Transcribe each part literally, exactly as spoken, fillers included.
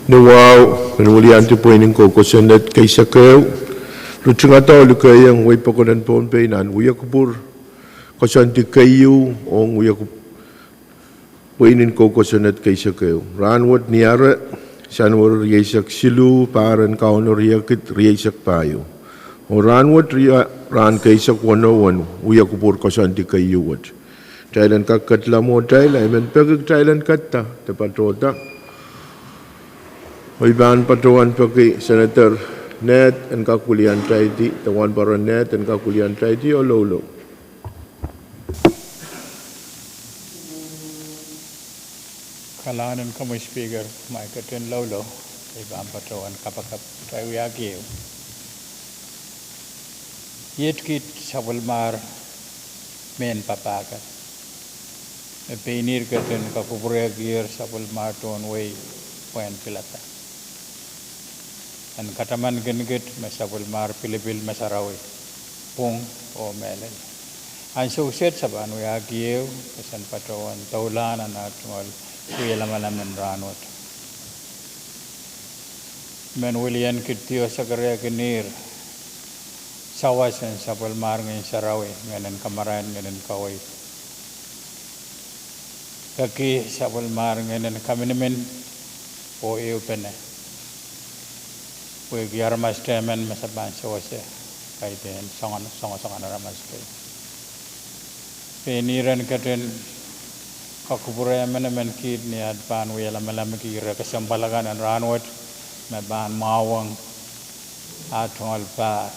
Ni wahu, men weliandi pweinen kou kosonned keisek ehu. Ritingada oh likehiong wehi pokon en Pohnpei nan wia kupwur koasoandi keieu ong wia kup- pweinen kou kosonned keisek ehu. Rahnwet ni Are, Sanuari rieisek siluh, pahr en Kauno riekid rieisek pahieu. Oh rahnwet ih rahn keisek weneu en wia kupwur koasoandi keieu wet. Kitail en kak ketla mwohtail, I men peki kitail en ketda de patohda. Oh I pahn patohwan peki Senator Ned en kak weliandahr, de wahnpoaron Ned en kak weliandahr oh loulou. Kalahngan en komwi Speaker, ma I ketin loulou, I pahn patohwan kapakap kitail wiahki ehu. Iet kiht sapwellimahr mehn papah kan me pein ihr ketin kakupwurehkier sapwellimahr tohn wehi pwehn pilada en katamankin kit me sapwellimahr pilipil me sarawi, pwung oh mehlel. Ansou kiset se pahn wiahki ehu pwe sen patohwan doulahng nan ah tungoal wielamalam en rahnwet. Men wilian kit oh sakarehkin ihr sawas en sapwellimahr Ngehn Sarawi, Ngehn en Kamarain, Ngehn en Kaweid. Peki sapwellimahr Ngehn en Kaminimin oh ehupene pwehki aramas tehmen me se pahn sewese kaidehn soangen, soangen, soangen aramas kei. Pein ihr en ketin kakupwure emenemen kiht ni at pahn wialamalamki ire kesempwal akan en rahnwet me pahn mwahuwong ah tungoal pah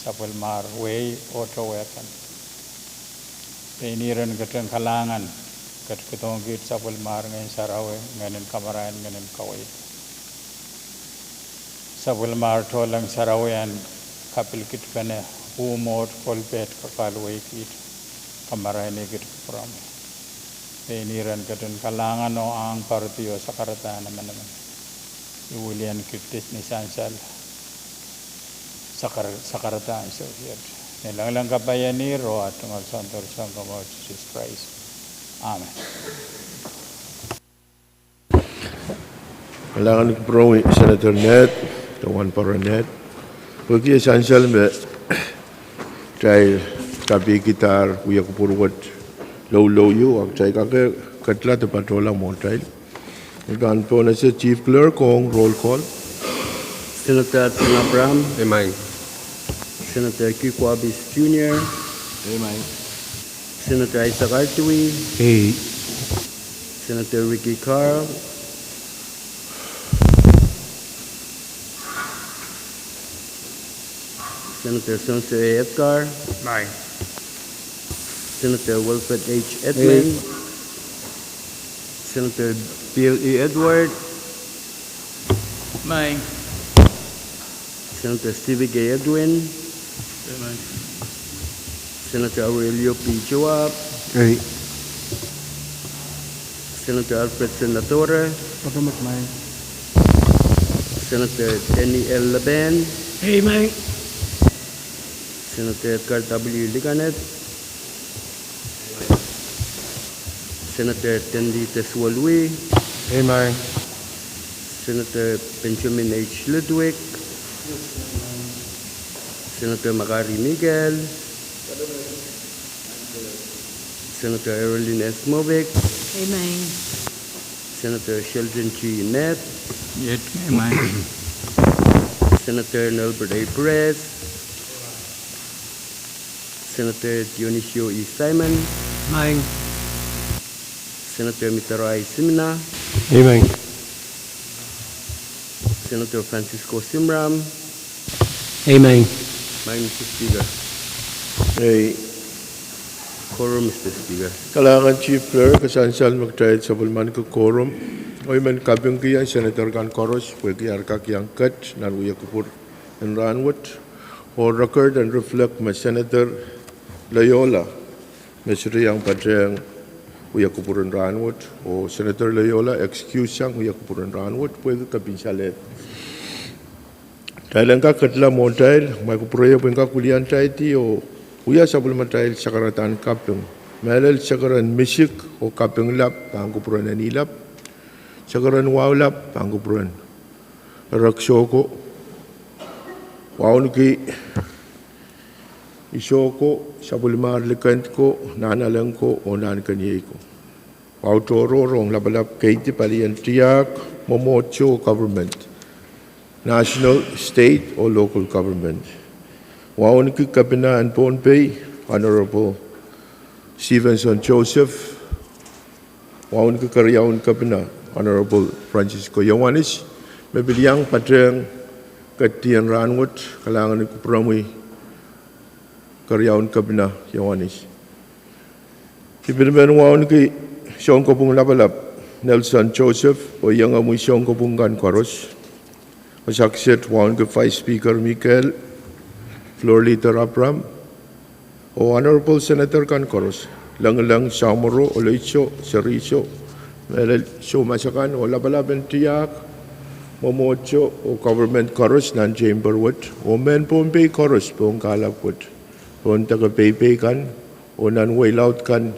sapwellimahr wehi oh towe kan. Pein ihr en ketin kalahngan, ketikihdohng kiht sapwellimahr Ngehn Sarawi, Ngehn en Kamarain, Ngehn en Kaweid. Sapwellimahr Tohleng Sarawi en kapilkitpene uh mwohd kolpet, kakahluwei kiht, kamaraini kiht kupwuromwi. Pein ihr en ketin kalahngan oh ahng poaridi oh sakaradahn emenemen. I wilian kit ni sansal sakar-, sakaradahn ansou kiset. Ni lengileng kapai en ihr oh ah tungoal Soundoro Sounkomour Sises Krais. Amen. Kalahngan en kupwuromwi Senator Ned, de wahnpoaron Ned. Pwehki e sansal me kitail kapikihdahr wia kupwur wet loulou, ah kitail kak ketla de patohla mwohtail. I pahn pohnese Chief Clerk ong roll call. Senator Atkin Abraham. Amen. Senator Kiko Abis Junior. Amen. Senator Isaac Artui. Aye. Senator Ricky Carl. Senator Spencer A. Edgar. Aye. Senator Wilfred H. Edmund. Aye. Senator Bill E. Edward. Aye. Senator Stevie K. Edwin. Aye. Senator Aurelio P. Joab. Aye. Senator Alfred Senatore. Aye. Senator Denny L. Laban. Aye. Senator Edgar W. Liganet. Senator Tendi Teswolwi. Aye. Senator Benjamin H. Ludwig. Senator Makari Miguel. Senator Erolin S. Movic. Aye. Senator Sheldon G. Ned. Aye. Senator Nelbert A. Perez. Senator Dionisio E. Simon. Aye. Senator Mitaro I. Simina. Aye. Senator Francisco Simram. Aye. Aye, Mister Speaker. Aye. Quorum, Mister Speaker. Kalahngan Chief Clerk, e sansal me kitail sapwellimaniki quorum. Oh I men kapingki Senator kan koaros pwehki ar kak iang ket nan wia kupwur en rahnwet. Oh record en reflect me Senator Loyola me sohte iang patehng wia kupwur en rahnwet. Oh Senator Loyola excuse sang wia kupwur en rahnwet pwehki kepin salehd. Kitail en kak ketla mwohtail, ma kupwure pwehn kak wiliandahr oh wia sapwellimatail sakaradahn kaping. Mehlel sakaren misik oh kaping lap pahn kupwuren eni lap. Sakaren wahu lap pahn kupwuren Reksoko, wauneki Isoko, sapwellimahr Likendko, Nahnalek ko oh Nahnkeniei ko. Wahu tohrohr ong lapalap keidi palien tiahk, mwomwohdiso, government, national, state oh local government. Wauneki Kepina en Pohnpei, Honorable Stevenson Joseph. Wauneki Keriaun Kepina, Honorable Francisco Iohannis, me pil iang patehng ketidien rahnwet. Kalahngan en kupwuromwi, Keriaun Kepina Iohannis. I pil men wauneki Sounkopwung Lapalap Nelson Joseph oh iengemwi sounkopwung kan koaros. Esakiset wauneki Vice Speaker Mikel, Floor Leader Abraham, oh Honorable Senator kan koaros, Lengileng, Samoro, Oloidiso, Seriso, mehlel soumas akan, oh lapalap en tiahk, mwomwohdiso oh government koaros nan chamber wet, oh mehn Pohnpei koaros pohn kahlap wet, pohn deke peipei kan, oh nan wehi laud kan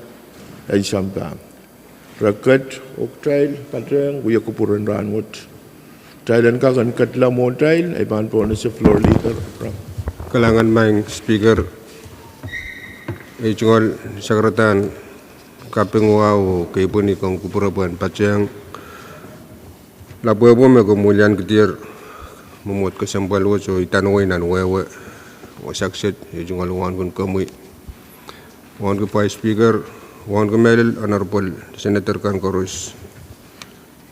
en sampah. Re ket oh kitail patehng wia kupwuren rahnwet. Kitail en kak en ketila mwohtail, I pahn pohnese Floor Leader. Kalahngan maing Speaker, ei tungoal sakaradahn kaping wahu oh keipweni komw kupwure pwehn patehng lapwehpwo me komw wiliandier mwomwohd kesempwal wet oh idanwei nan wehwe. Esakiset ei tungoal wauneki komwi, wauneki Vice Speaker, wauneki mehlel Honorable Senator kan koaros.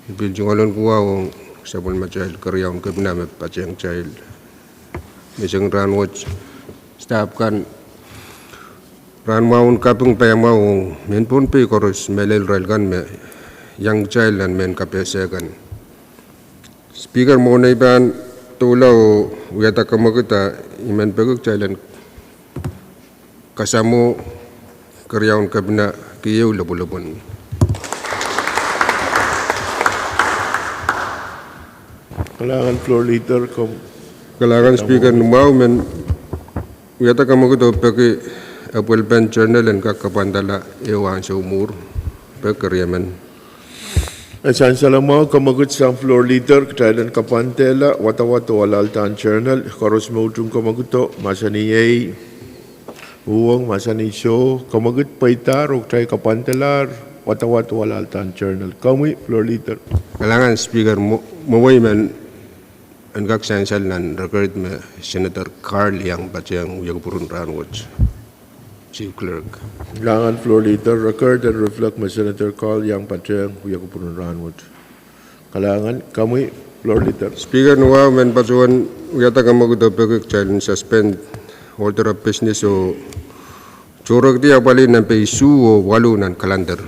I pil tungoal wauneki wahu ong sapwellimatail Keriaun Kepina me patehng kitail menseng rahnwet, staff kan. Rahnmwahu en kaping paiamwahu ong mehn Pohnpei koaros, mehlel irail kan me iang kitail nan mehn kapehse kan. Speaker, mwohn ei pahn doula oh wiahda kamwekid, I men peki kitail en kasamwo Keriaun Kepina keieu lopwolopwon. Kalahngan Floor Leader. Kalahngan Speaker, ni mwahu men wiahda kamwekid oh peki epwelpen journal en kak kapwandala ehu ansou mwuhr. Peki keriemen. E sansal mwahu kamwekid sang Floor Leader, kitail en kapwandehla wadawad oh alahldahr journal. Koaros me utung kamwekido, mahsanih ei, uhwong, mahsanih soh, kamwekid pweidahr oh kitail kapwandelahr wadawad oh alahldahr journal. Komwi Floor Leader. Kalahngan Speaker, mwowei men en kak sansal nan record me Senator Carl iang patehng wia kupwuren rahnwet. Chief Clerk. Kalahngan Floor Leader, record en reflect me Senator Carl iang patehng wia kupwuren rahnwet. Kalahngan. Komwi Floor Leader. Speaker, ni mwahu men patohwan wiahda kamwekid oh peki kitail en suspend order of business oh tohrekdi apwalih nempe isuh oh waluh nan calendar.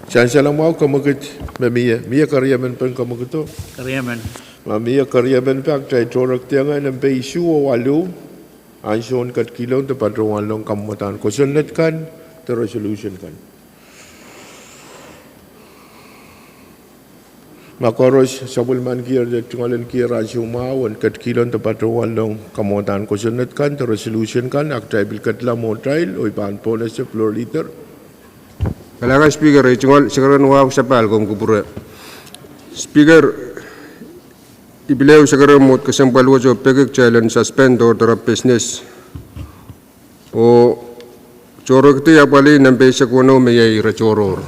Sansal mwahu kamwekid me mie, mie keriemen pen kamwekido. Ma mie keriemen pak, kitail tohrekdiong nempe isuh oh waluh, ansoun ketikihlondo patohwanlong kamwadahn kosonned kan de resolution kan. Ma koaros sapwellimanikier de tungoalenkier ansou mwahu en ketikihlondo patohwanlong kamwadahn kosonned kan de resolution kan, a kitail pil ketila mwohtail oh I pahn pohnese Floor Leader. Kalahngan Speaker, ei tungoal sakaradahn wahu sapahl komw kupwure. Speaker, I pil ehu sakaradahn mwomwohd kesempwal wet oh peki kitail en suspend order of business oh tohrekdi apwalih nempe eisek weneu me iei ire tohrohr.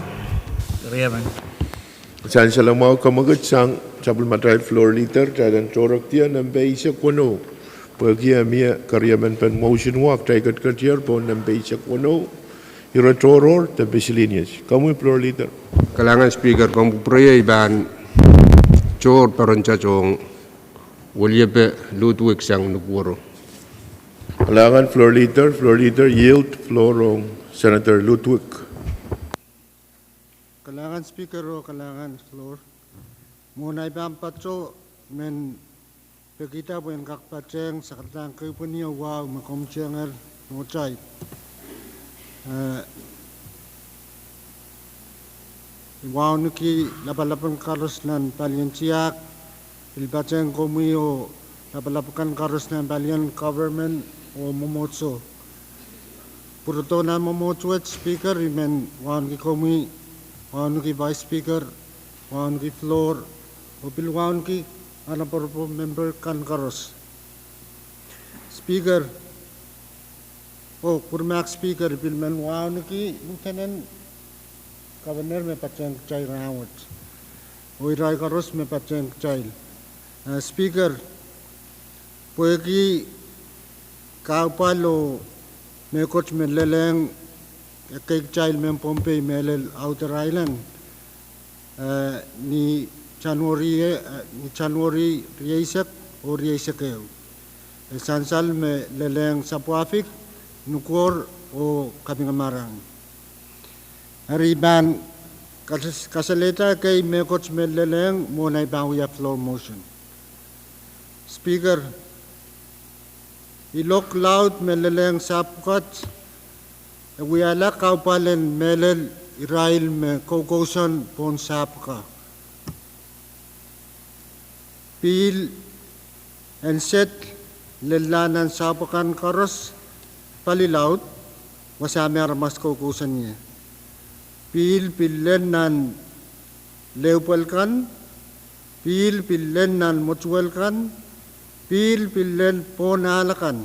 Sansal mwahu kamwekid sang sapwellimatail Floor Leader, kitail en tohrekdi nempe eisek weneu. Pwehki e mie keriemen pen motion wet, kitail ketiketier pohn nempe eisek weneu, ire tohrohr de miscellaneous. Komwi Floor Leader. Kalahngan Speaker, komw kupwure, I pahn tohr parantaht ong Weliepe Ludwig sang Nukuoro. Kalahngan Floor Leader. Floor Leader yield floor ong Senator Ludwig. Kalahngan Speaker oh kalahngan Floor. Mwohn ei pahn patoh, I men pekihda pwehn kak patehng sakaradahn keipweni wahu me komw tengel mwohtail. I wauneki lapalap kan koaros nan palien tiahk, pil patehng komwi oh lapalap kan koaros nan palien government oh mwomwohdiso. Pwurodo nan mwomwohdiso wet Speaker, I men wauneki komwi, wauneki Vice Speaker, wauneki Floor, Oh pil wauneki honorable member kan koaros. Speaker, oh, Kurmak Speaker, I pil men wauneki Lieutenant Governor me patehng kitail rahnwet, oh irail koaros me patehng kitail. Eh, Speaker, pwehki kahpwal oh mehkot me lelehng ekei kitail mehn Pohnpei mehlel Outer Island, eh, ni January, eh, ni January rieisek oh rieisek ehu. E sansal me lelehng Sapwuahfik, Nukuor oh Kapinga Marang. Eri I pahn kas-, kasalehda ekei mehkot me lelehng mwohn ei pahn wia floor motion. Speaker, ilok laud me lelehng sahpw pwukat, e wiahla kahpwal en mehlel irail me koukousoan pohn sahpw pwukat. Pihl en sed lella nan sahpw akan koaros pali laud, wasa me aramas koukousoan ie. Pihl pil lel nan lehpwukat kan, pihl pil lel nan mwetuwel kan, pihl pil lel pohn ahl akan,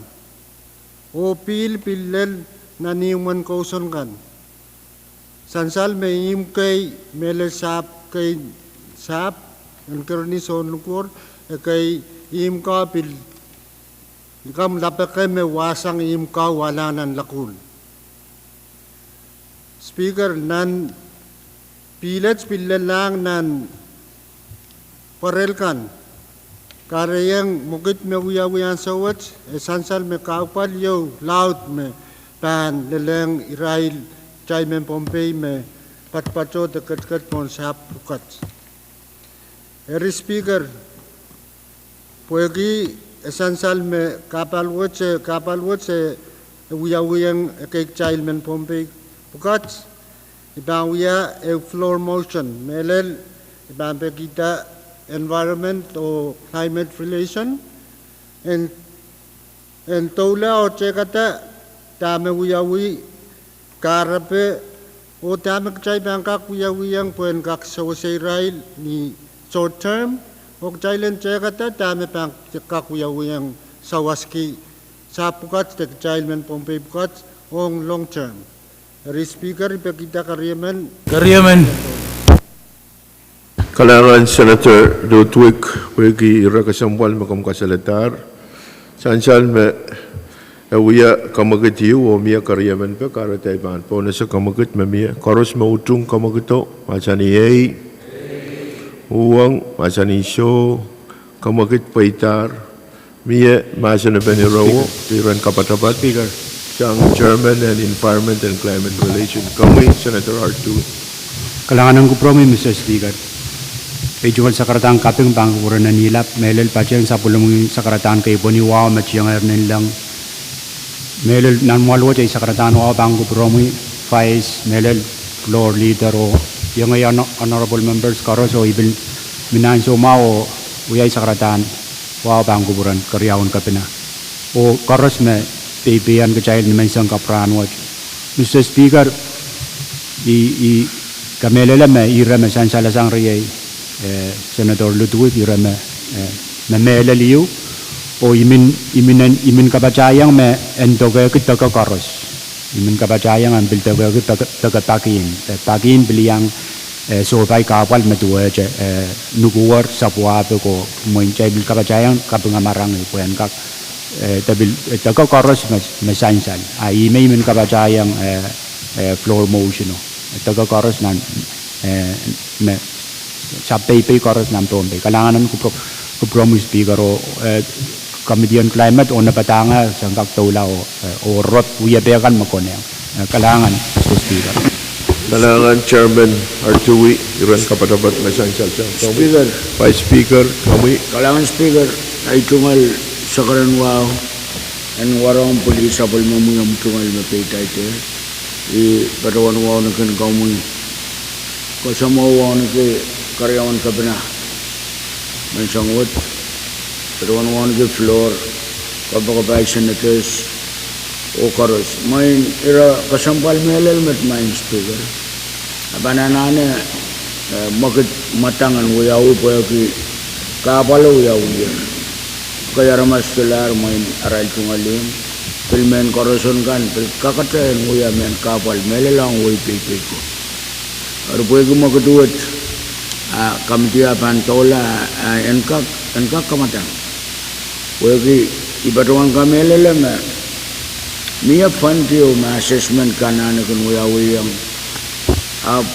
oh pihl pil lel nan ihmwen kousoan kan. Sansal me ihmw kei mehlel sahpw kei, sahpw en Kirinis oh Nukuor, ekei ihmw kau pil likamw lapeke me wahsang ihmw kau wahla nan lakuhl. Speaker, nan pihl et pil lelahng nan pwarel kan, kahrehiong mwekid me wiawi ansou wet, e sansal me kahpwal ieu laud me pahn lelehng irail kitail mehn Pohnpei me patopato de ketiket pohn sahpw pwukat. Eri Speaker, pwehki e sansal me kahpwal wet, kahpwal wet e wiawiong ekei kitail mehn Pohnpei pwukat, I pahn wia ehu floor motion, mehlel I pahn pekihda environment oh climate relation, en, en doula oh tehkada dahme wiawi, kahrepe, oh dahme kitail pahn kak wiawiong pwehn kak sewese irail ni short term, oh kitail en tehkada dahme pahn kak wiawiong sawaski sahpw pwukat de kitail mehn Pohnpei pwukat ong long term. Eri Speaker, I pekihda keriemen. Keriemen. Kalahngan Senator Ludwig, pwehki ire kesempwal me komw kasalehdahr. Sansal me e wia kamwekid ieu oh mie keriemen pwukat, kahrehda I pahn pohnese kamwekid me mie. Koaros me utung kamwekido, mahsanih ei. Uhwong, mahsanih soh. Kamwekid pweidahr. Mie mahsen en ire wet, iren kapatapat sang Chairman en Environment and Climate Relation. Komwi Senator Artui. Kalahngan en kupwuromwi Mister Speaker. Ei tungoal sakaradahn kaping pahn kupwuren Nanlap, mehlel patehng sapwellimomwi sakaradahn keipweni wahu me tiengehr nanleng. Mehlel nan mwoahl wet ei sakaradahn wahu pahn kupwuromwi Vice, mehlel Floor Leader oh iengei hon-, Honorable Members koaros oh I pil mi ansou mwahu oh wia ei sakaradahn wahu pahn kupwuren Keriaun Kepina oh koaros me peipeian kitail ni menseng kapw rahnwet. Mister Speaker, I, I kamehlele me ire me sansalasang riei, eh, Senator Ludwig ire me, eh, me mehlel ieu, oh I men, I men, I men kapatahiong me en dokehki deke koaros. I men kapatahiong en pil dokehki deke, deke pakin. Eh, pakin pil iang, eh, sohpai kahpwal me duwehte, eh, Nukuor, Sapwuahpik oh mwein kitail pil kapatahiong Kapinga Marangi pwe en kak, eh, de pil, eh, deke koaros me, me sansal. A I men, I men kapatahiong, eh, eh, floor motion o deke koaros nan, eh, me, sapeipei koaros nan Pohnpei. Kalahngan en kupwur-, kupwuromwi Speaker oh, eh, Committee on Climate oh nepadahng sang kak doula oh, eh, oh rop wiepe kan me konehng. Eh, kalahngan Mister Speaker. Kalahngan Chairman Artui, iren kapatapat me sansal sang komwi. Speaker. Vice Speaker, komwi. Kalahngan Speaker, ei tungoal sakaradahn wahu en warohng pwili sapwellimomwi omw tungoal me peidaidehr. I patohwan wauneki komwi, koasoamw wauneki Keriaun Kepina menseng wet, patohwan wauneki floor, kapakapai senators oh koaros. Mwein ire kesempwal mehlel met, Mister Speaker. A pahn anahne mwekid mwadang en wiawi pwehki kahpwalo wiawier. Ekei aramas solahr mwein arail tungoal ihmw, pil mehn koaroson kan pil kakete en wia mehn kahpwal mehlel ong wehi peipei ko. Eri pwehki mwekid wet, a kamidi ah pahn doula, a en kak, en kak kamwadang. Pwehki I patohwan kamehlele me mie fund ieu me assessment kan anahne kin wiawihong, ahpw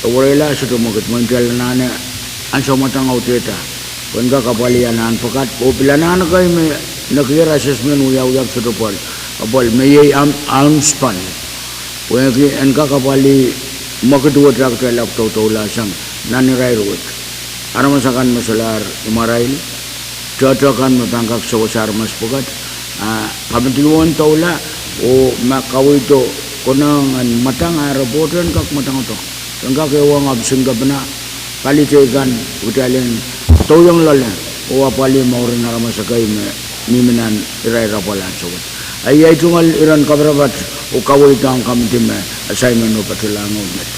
e werehla sohte mwekid, mwein kitail anahne ansou mwadang audehda pwe en kak apwalih anahn pwukat, oh pil anahn ekei me nekier assessment wiawiong sohte pwal, apwal me iei ounce fund. Pwehki en kak apwalih mwekid wet, a kitail ahpw doudoulahsang nan irair wet. Aramas akan me solahr imwarail, tohto kan me pahn kak sewese aramas pwukat, a kamidi won doula, oh ma kaweid o konehng en mwadang, a report en kak mwadangodo, en kak ehuong ohpis en kepina, pali teikan, kitail en douiong loale oh apwalih mouren aramas ekei me mihmi nan irair apwal ansou wet. A iei tungoal iren kaparapat oh kaweid ong kamidi me assignment o patohlahng met.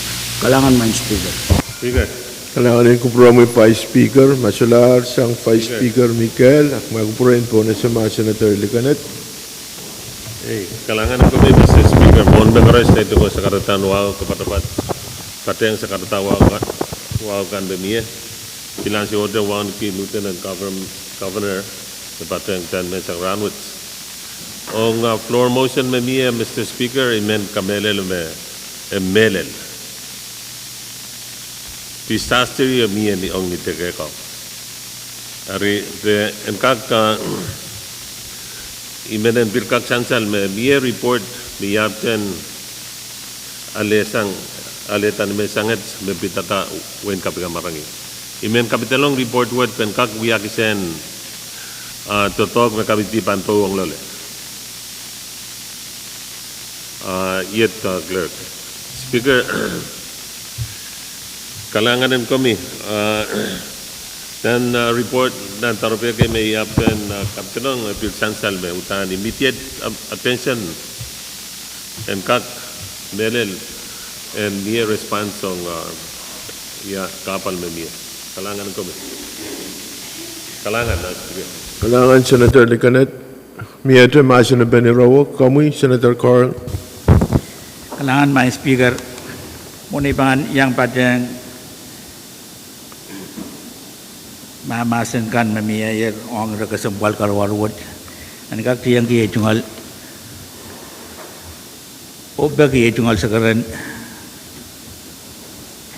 Kalahngan Madam Speaker. Kalahngan en kupwuromwi Vice Speaker, ma solahr sang Vice Speaker Mikael, ahpw ma kupwure en pohnese ma Senator Likened. Ei, kalahngan en komwi Madam Speaker, mwohn me koaros, nei tungo sakaradahn wahu kapatapat, patehng sakaradahn wahu, wahu kan me mie. Pil ansou wet wauneki Lieutenant Governor, Governor, me patehng dahn menseng rahnwet. Ong floor motion me mie, Madam Speaker, I men kamehlele me e mehlel. Disaster ieu mie ong ni dekehko. Eri, en kak, I men en pil kak sansal me mie report me I ahpwtehn alehda ni me sanget me pidada wehin Kapikamarangi. I men kapidelong report wet pwe en kak wia kisehn doadoahk me kamidi pahn dohng loale. Iet Clerk. Speaker, kalahngan en komwi, nan report, nan doaropehkei me I ahpwtehn kapidelong, e pil sansal me uhdahn immediate attention en kak mehlel en mie response ong ia kahpwal me mie. Kalahngan en komwi. Kalahngan, Madam Speaker. Kalahngan Senator Likened. Miehte mahsen en peni rowo, komwi Senator Carl. Kalahngan Madam Speaker, mwohn ei pahn iang patehng mahmahsen kan me mieier ong ire kesempwal karuwaru wet, en kak tiengki ei tungoal, oh peki ei tungoal sekeren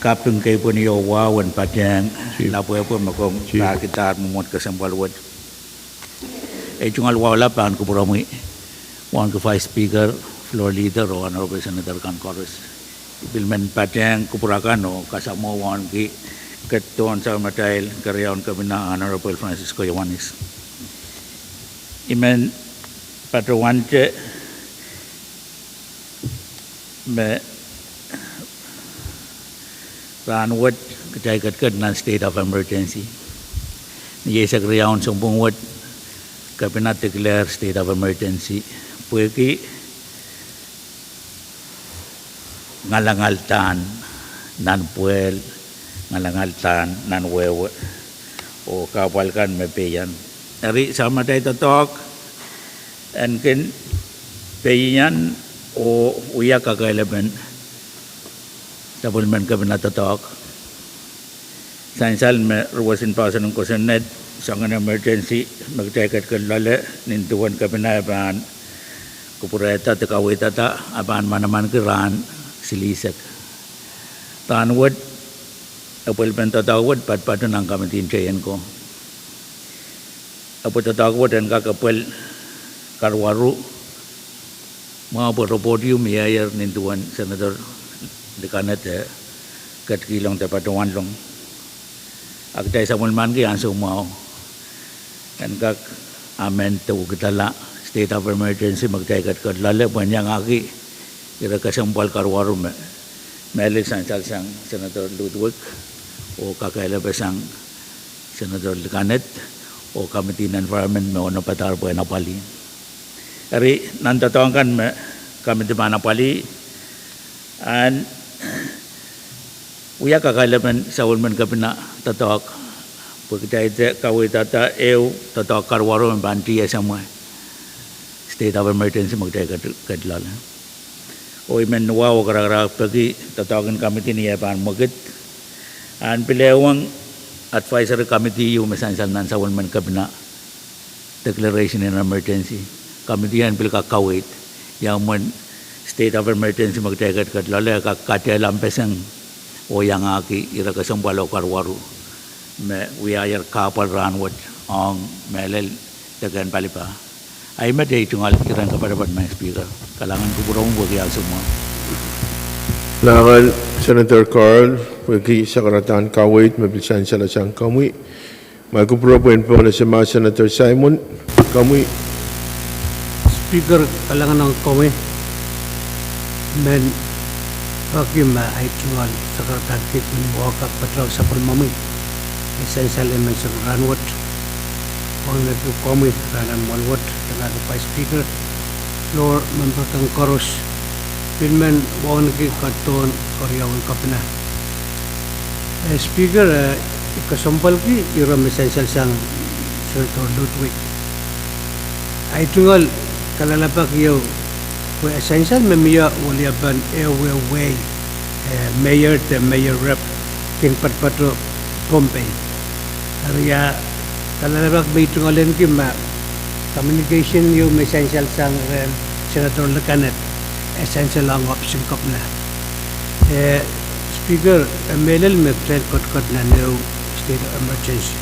kaping kei pweni oh wahu en patehng lapwehpwe me komw pahkidahr mwomwohd kesempwal wet. Ei tungoal wahu lap pahn kupwuromwi wauneki Vice Speaker, Floor Leader oh Honorable Senator kan koaros. I pil men patehng kupwur akan oh kasamwo wauneki ketidohn samatail keriaun kepina Honorable Francisco Iohannis. I men patohwante me rahnwet kitail ketiket nan state of emergency. Ni eisek riau en sounpwong wet, kepina declare state of emergency pwehki ngalangal dahn nan pwehl, ngalangal dahn nan wehwe, oh kahpwal kan me peian. Eri samatail doadoahk en kin peian oh wia kakehlapen sapwellimen kepina doadoahk. Sansal me ruwesin poahsoan en kosonned, soangen emergency me kitail ketiket loale nin duwen kepina e pahn kupwurehda de kaweidada, a pahn manamanki rahn silihsek. Rahnwet, epwelipen doadoahk wet patopato nan kamidi en teienko. Epwe doadoahk wet en kak epwel karuwaru, mwahu pwe report ieu mieier nin duwen Senator Likened e ketikihong de patohwanlong. A kitail sapwellimaniki ansou mwahu en kak amend de wekidala state of emergency me kitail ketiket loale pwehn iangahki ire kesempwal karuwaru me mehlel sansalsang Senator Ludwig oh kakehlepesang Senator Likened oh kamidi en environment me onopadahr pwehn apwalih. Eri nan doadoahk kan me kamidi pahn apwalih, a wia kakailepen sapwellimen kepina doadoahk, pwe kitail de kaweidada ehu doadoahk karuwaru me pahn D S M wet, state of emergency me kitail ket-, ketin loale. Oh I men wahu oh karakarahk peki doadoahk en committee ni eh pahn mwekid, ahn pil ehuong advisory committee ieu me sansal nan sapwellimen kepina declaration en emergency. Committee en pil kak kaweid ia mwomwen state of emergency me kitail ket-, ketin loale, kak kadehlong peseng oh iangahki ire kesempwal oh karuwaru me wiahier kahpwal rahnwet ong mehlel deke en palipa. Ahi met ei tungoal iren kapatapat, Madam Speaker. Kalahngan kupwuromwi pwehki ansou mwahu. Kalahngan Senator Carl pwehki sakaradahn kaweid me pil sansal sang komwi. Ma kupwure pwehn pwong ese ma Senator Simon, komwi. Speaker, kalahngan ong komwi. Men peki ma ahi tungoal sakaradahn keid me mwahu kak patohng sapwellimomwi, e sansal emen sang rahnwet. Wauneki komwi rahn en mwoahl wet, Madam Vice Speaker, floor member kan koaros, pil men wauneki kadarohn keriaun kepina. Eh, Speaker, eh, I kesempwalki ire me sansal sang Senator Ludwig. Ahi tungoal kalelapak ieu, pwe e sansal me mie weliepen ehu wehi, eh, mayor de mayor rep kin patopato Pohnpei. Eri ia kalelapak me I tungoal ahneki ma communication ieu me sansal sang rehn Senator Lekanet, e sansal ong ohpis en kepina. Eh, Speaker, e mehlel me kitail ketiket nan ehu state of emergency.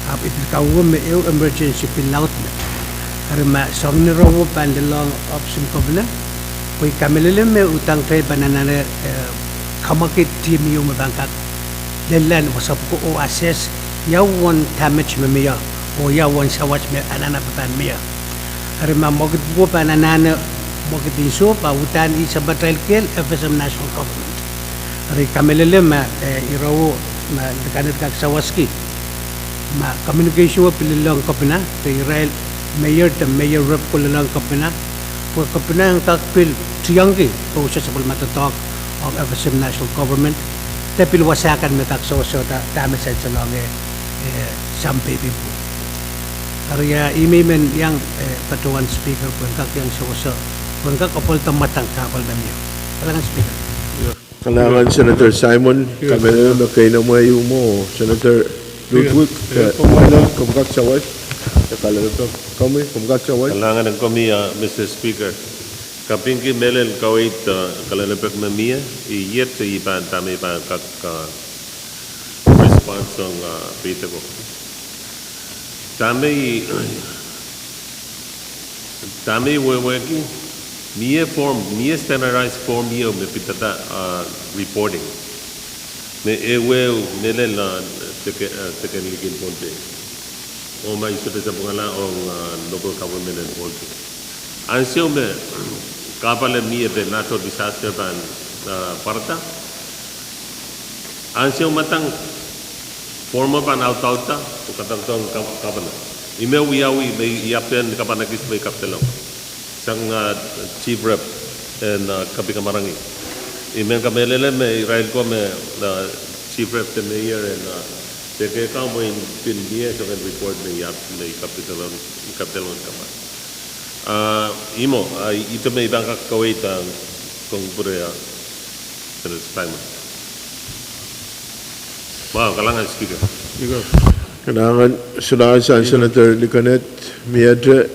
Ahpw I pil kawehwe me ehu emergency pil laud met. Eri ma soangen ire pahn lelohng ohpis en kepina, pwe I kamehlele me udahn kitail pahn anahne, eh, kamwakid team ieu me pahn kak lella en wasa pwuko oh assess ia uwen damage me mie, oh ia uwen sawas me anahne pahn mie. Eri ma mwekid pwuko pahn anahne mwekid en soh, pwe udahn ih sapwatail kehl FSM National Government. Eri I kamehlele ma, eh, ire ma Lekanet kak sawaski, ma communication wet pil lelohng kepina, de irail mayor de mayor rep ko lelohng kepina, pwe kepina en kak pil tiongki, pwe wasa sapwellime doadoahk ong FSM National Government, de pil wasa kan me kak sewese dahme sansalohng, eh, sampah pwuko. Eri ia ih me I men iang, eh, patohwan Speaker, pwehn kak iang sewese, pwehn kak apwalda mwadang kahpwal me mie. Kalahngan Speaker. Kalahngan Senator Simon, kamehlele me keinemwe ieu mwo, Senator Ludwig, eh, komw kak sawas, eh, kalelapak, komwi, komw kak sawas. Kalahngan ong komwi, ah, Mister Speaker. Kapingki mehlel kaweid, ah, kalelapak me mie, iet se I pahn, dahme I pahn kak, ah, response ong, ah, peidek ko. Dahme I, dahme I wehwehki, mie form, mie standardized form ieu me pidada, ah, reporting me ehuehu mehlel, ah, deke, ah, deke en likin Pohnpei. Oh ma I sohte sapwungala ong, ah, local government en Pohnpei. Ansou me kahpwal me mie de natural disaster pahn, ah, pwarada, ansou mwadang form pahn audaudda oh kadarodohng gov-, governor. Ih me wiawi me I ahpwtehn kapana kis me I kapdelong sang, ah, chief rep en, ah, Kapikamarangi. I men kamehlele me irail ko me, ah, chief rep de mayor en, ah, deke kan mwein pil mie soangen report me I ahpw, me I kapdelong, I kapdelong kapa. Ah, ih mwo, ah, ihte me I pahn kak kaweid, ah, kong pwurea. Senator Simon. Mwahu, kalahngan Speaker. Kalahngan, solahr sang Senator Lekanet, miehte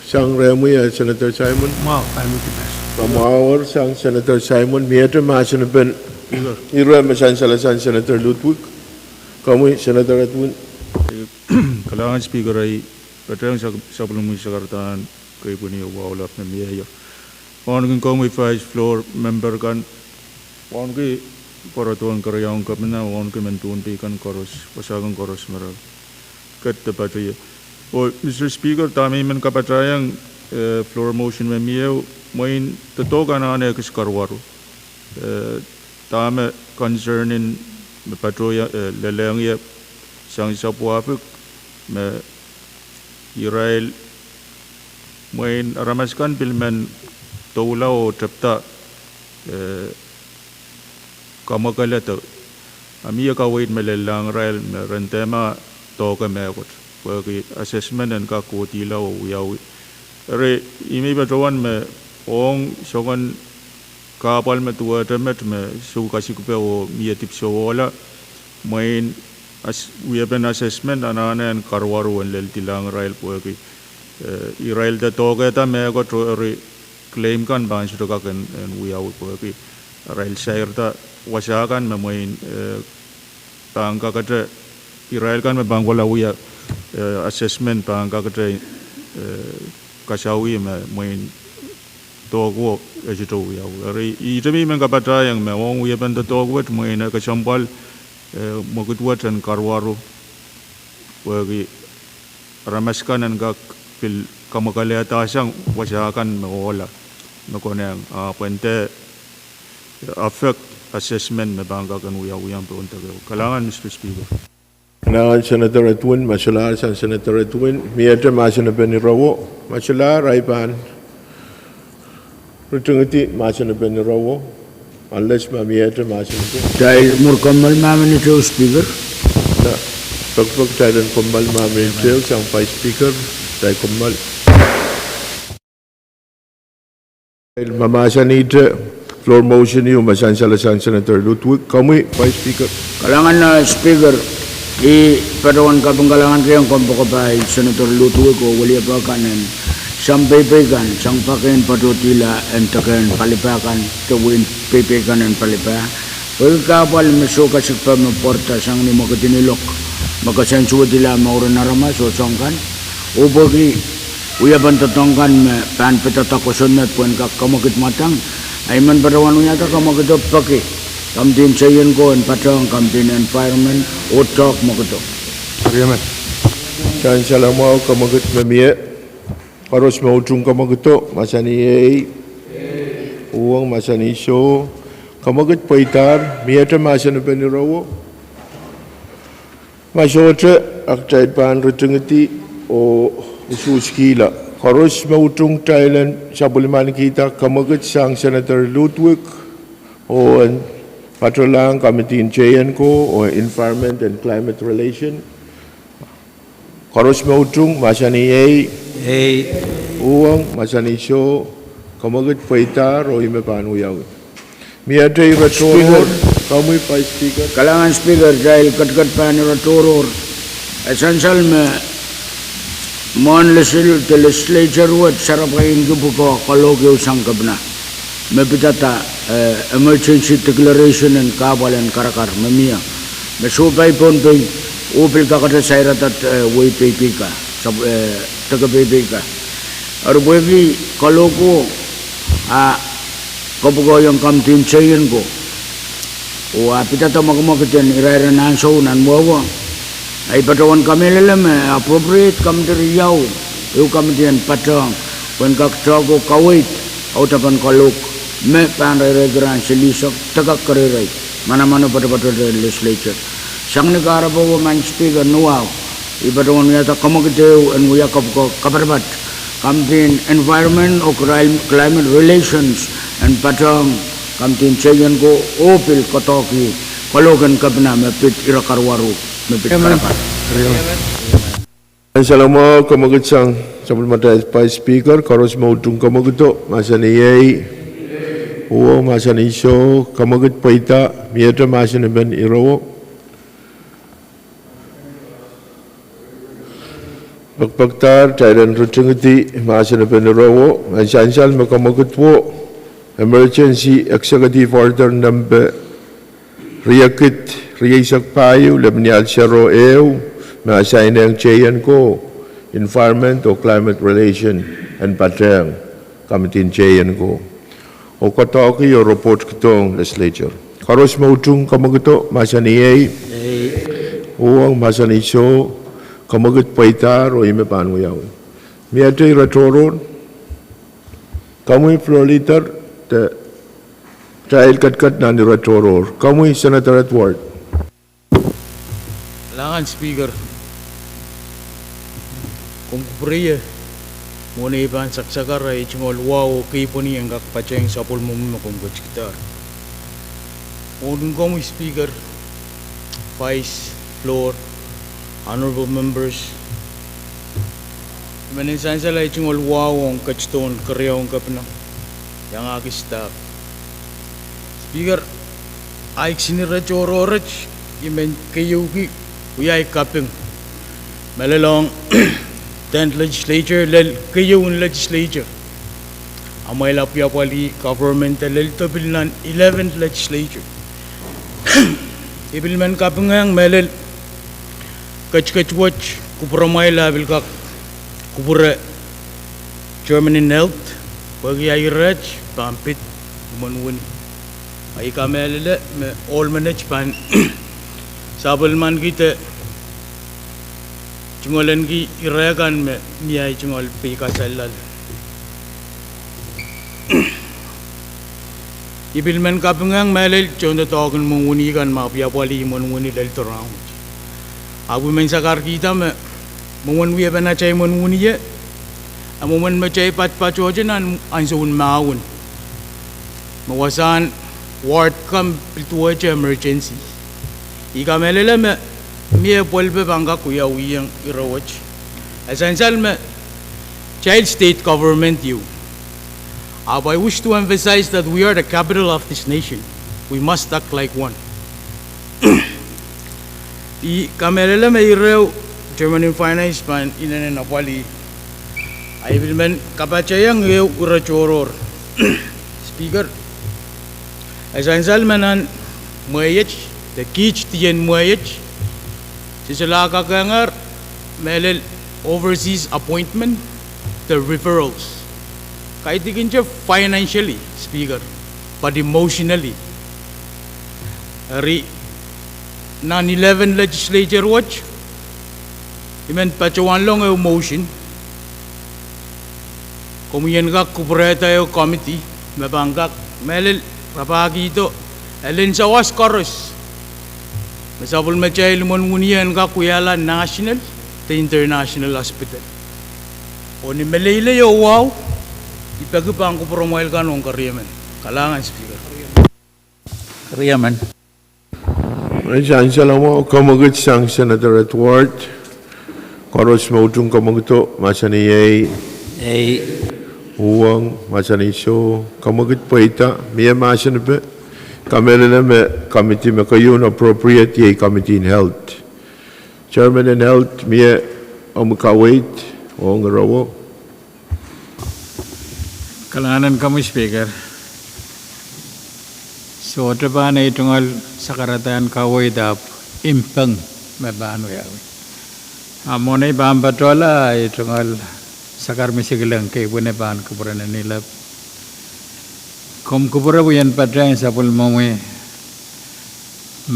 sang rehmwi, ah, Senator Simon. Mwahu, pahn mihmi. Mwahu sang Senator Simon, miehte mahsen pen ire me sansal sang Senator Ludwig. Komwi, Senator Edwin. Kalahngan Speaker, I patohwan sap-, sapwellimomwi sakaradahn keipweni oh wahu lap me mie ie. Wauneki komwi Vice, floor member kan, wauneki pwaradaun keriaun kepina, wauneki men Pohnpei kan koaros, wasa kan koaros me re ket de patohie. Oh Mister Speaker, dahme I men kapatahiong, eh, floor motion me mie, mwein doadoahk anahne kis karuwaru. Eh, dahme concern en me patohie, eh, lelehng ie sang sapwahpwuk me irail mwein aramas kan pil men doula oh tepda, eh, kamwakele de A mie kaweid me lellahng irail me ren dehma doahke mehkot pwehki assessment en kak kohdihla oh wiawi. Eri, ihme I patohwan me ong soangen kahpwal me duwehte met me sou kasikpe oh mie dipwisou ohla, mwein as-, wiepen assessment anahne en karuwaru en lel dilahng irail pwehki, eh, irail de doahkehda mehkot eri claim kan pahn sohte kak en, en wiawi pwehki irail sairada wasa kan me mwein, eh, pahn kakete, irail kan me pahn kohla wia, eh, assessment pahn kakete, eh, kasawih me mwein doahko e sohte wiawi. Eri, ihte me I men kapatahiong me ong wiepen doadoahk wet mwein e kesempwal, eh, mwekid wet en karuwaru pwehki aramas kan en kak pil kamwakelehdahsang wasa kan me ohla me konehng, ah, pwehn de affect assessment me pahn kak en wiawi pohn deke. Kalahngan, Mister Speaker. Kalahngan, Senator Edwin. Ma solahr sang Senator Edwin, miehte mahsen en pen irawo? Ma solahr, ahi pahn ritingidi mahsen en pen irawo, unless ma miehte mahsen en pen. Kitail mwur kommoal ma minit ehu, Speaker. Na, pekipek kitail en kommoal ma minit ehu sang Vice Speaker, kitail kommoal. Ma mahsanihte floor motion ieu, ma sansal sang Senator Ludwig, komwi Vice Speaker. Kalahngan, eh, Speaker, I patohwan kaping kalahngan kihong kompoakepahi Senator Ludwig oh weliepe kan en sampei pei kan, sang pak en patohdihla en deke en palipa kan, de wehin pei pei kan en palipa. Pwehki kahpwal me sou kasikpe me pwarada sang ni mwekid en ilok, me koasoansuwedihla mouren aramas oh soang kan. Oh pwehki wiepen doadoahk kan me pahn pidada kosonned pwehn kak kamwekid mwadang, I men patohwan wiahda kamwekido peki Committee en Seion ko en patehng Committee en Environment oh doadoahk mwekid. Sansal mwahu, kamwekid me mie. Koaros me utung kamwekido, mahsanih ei. Uhwong, mahsanih soh. Kamwekid pweidahr, miehte mahsen en pen irawo? Ma sohte, a kitail pahn ritingidi oh usuhskihla. Koaros me utung, kitail en sapwellimanikihda kamwekid sang Senator Ludwig oh en patohlahng Committee en Seion ko oh Environment and Climate Relation. Koaros me utung, mahsanih ei. Uhwong, mahsanih soh. Kamwekid pweidahr oh ih me pahn wiawi. Miehte ire tohrohr, komwi Vice Speaker. Kalahngan Speaker, kitail ketiket pahn ire tohrohr. E sansal me mwohn lesil-, de legislature wet sarapeinki pwukoa kalohk ehu sang kepina me pidada, eh, emergency declaration en kahpwal en karakar me mie, me sohpai Pohnpei oh pil kakete sairada, eh, wehi pei pei ka, sap-, eh, deke pei pei ka. Eri pwehki kalohko a kapwukoahiong Committee en Seion ko oh a pidada mwekimwekid en irair en ansou nan mwomwo, I patohwan kamehlele me appropriate committee riau, ehu committee en patehng, pwehn kak tehk oh kaweid audepen kalohk me pahn reireiki rahn silihsek de kak kereirei manaman oh poatopoat en legislature. Sang ni kahrepe, Madam Speaker, ni wahu, I patohwan wiahda kamwekid ehu en wia kapwukoa kapatapat Committee en Environment oh Clim-, Climate Relations en patehng Committee en Seion ko oh pil doadoahki kalohk en kepina me pid ire karuwaru me pid karakar. Sansal mwahu, kamwekid sang sapwellimatail Vice Speaker. Koaros me utung kamwekido, mahsanih ei. Uhwong, mahsanih soh. Kamwekid pweida, miehte mahsen en pen irawo? Pekipekdahr, kitail en ritingidi mahsen en pen irawo. Nan sansal me kamwekidwo, Emergency Executive Order nempe riekid rieisek pahieu, lepin ial sero ehu, me asainehng Seion ko, Environment oh Climate Relation en patehng Committee en Seion ko oh doadoahki oh report kidohng legislature. Koaros me utung kamwekido, mahsanih ei. Uhwong, mahsanih soh. Kamwekid pweidahr oh ih me pahn wiawi. Miehte ire tohrohr? Komwi Floor Leader, de kitail ketiket nan ire tohrohr. Komwi Senator Edward. Kalahngan Speaker, komw kupwurie mwohn ei pahn saksakar, ei tungoal wahu oh kei pweni en kak patehng sapwellime me komw ketikidahr. Mwohn komwi Speaker, Vice, Floor, Honorable Members, I men sansal ahi tungoal wahu ong ketidohn keriaun kepina, iangahki staff. Speaker, ahi kisin ire tohrohr wet, I men keieuki wia ahi kaping mehlel ong tenth Legislature lel keieun Legislature. Amwail apwapwalih government lel tepil nan eleventh Legislature. I pil men kapingehng mehlel ketiket wet kupwuramwail a pil kak kupwure Chairman en Health, pwehki ahi iret pahn pid imwen wini. Ahi kamehlele me ohl menet pahn sapwellimanikihda tungoalenki ire kan me mie ahi tungoal pei kasalehda. I pil men kapingehng mehlel tohndoadoahk en imwen wini kan me apwapwalih imwen wini lel tohrohr wet. Ahpw I men sakarkihda me mwomwen wiepen atail imwen wini ie, a mwomwen me kitail patpatohte nan ansoun mahwen, me wasahn ward kan pil duwehte emergency. I kamehlele me mie pwelpe pahn kak wiawihong ire wet. E sansal me kitail state government ieu. Ahpw I wish to emphasize that we are the capital of this nation. We must act like one. I kamehlele me ire ehu Chairman en Finance pahn inenen apwalih. Ahi pil men kapatahiong ehu ire tohrohr. Speaker, e sansal me nan mweiet, de kiht dien mweiet, se solahr kakehngehr mehlel overseas appointment, de referrals. Kaidehkinte financially, Speaker, but emotionally. Eri nan eleven Legislature wet, I men patohwanlong ehu motion, komwi en kak kupwurehda ehu committee me pahn kak mehlel rapahkihdo elen sawas koaros me sapwellimatail imwen wini en kak wiahla national de international hospital. Oh ni meleilei oh wahu, I peki pahn kupwuramwail kan ong keriemen. Kalahngan, Speaker. Keriemen. Ei, sansal mwahu, kamwekid sang Senator Edward. Koaros me utung kamwekido, mahsanih ei. Ei. Uhwong, mahsanih soh. Kamwekid pweida, mie mahsanipe. Kamehlele me committee me keieun appropriate iei Committee en Health. Chairman en Health, mie omw kaweid ong ire wet. Kalahngan en komwi Speaker. Sohte pahn ei tungoal sakaradahn kaweid ahpw impeng me pahn wiawi. A mwohn ei pahn patohla, ei tungoal sakar misikileng kei pwihne pahn kupwure nan ilep. Komw kupwure pwe I en patehng sapwellimomwi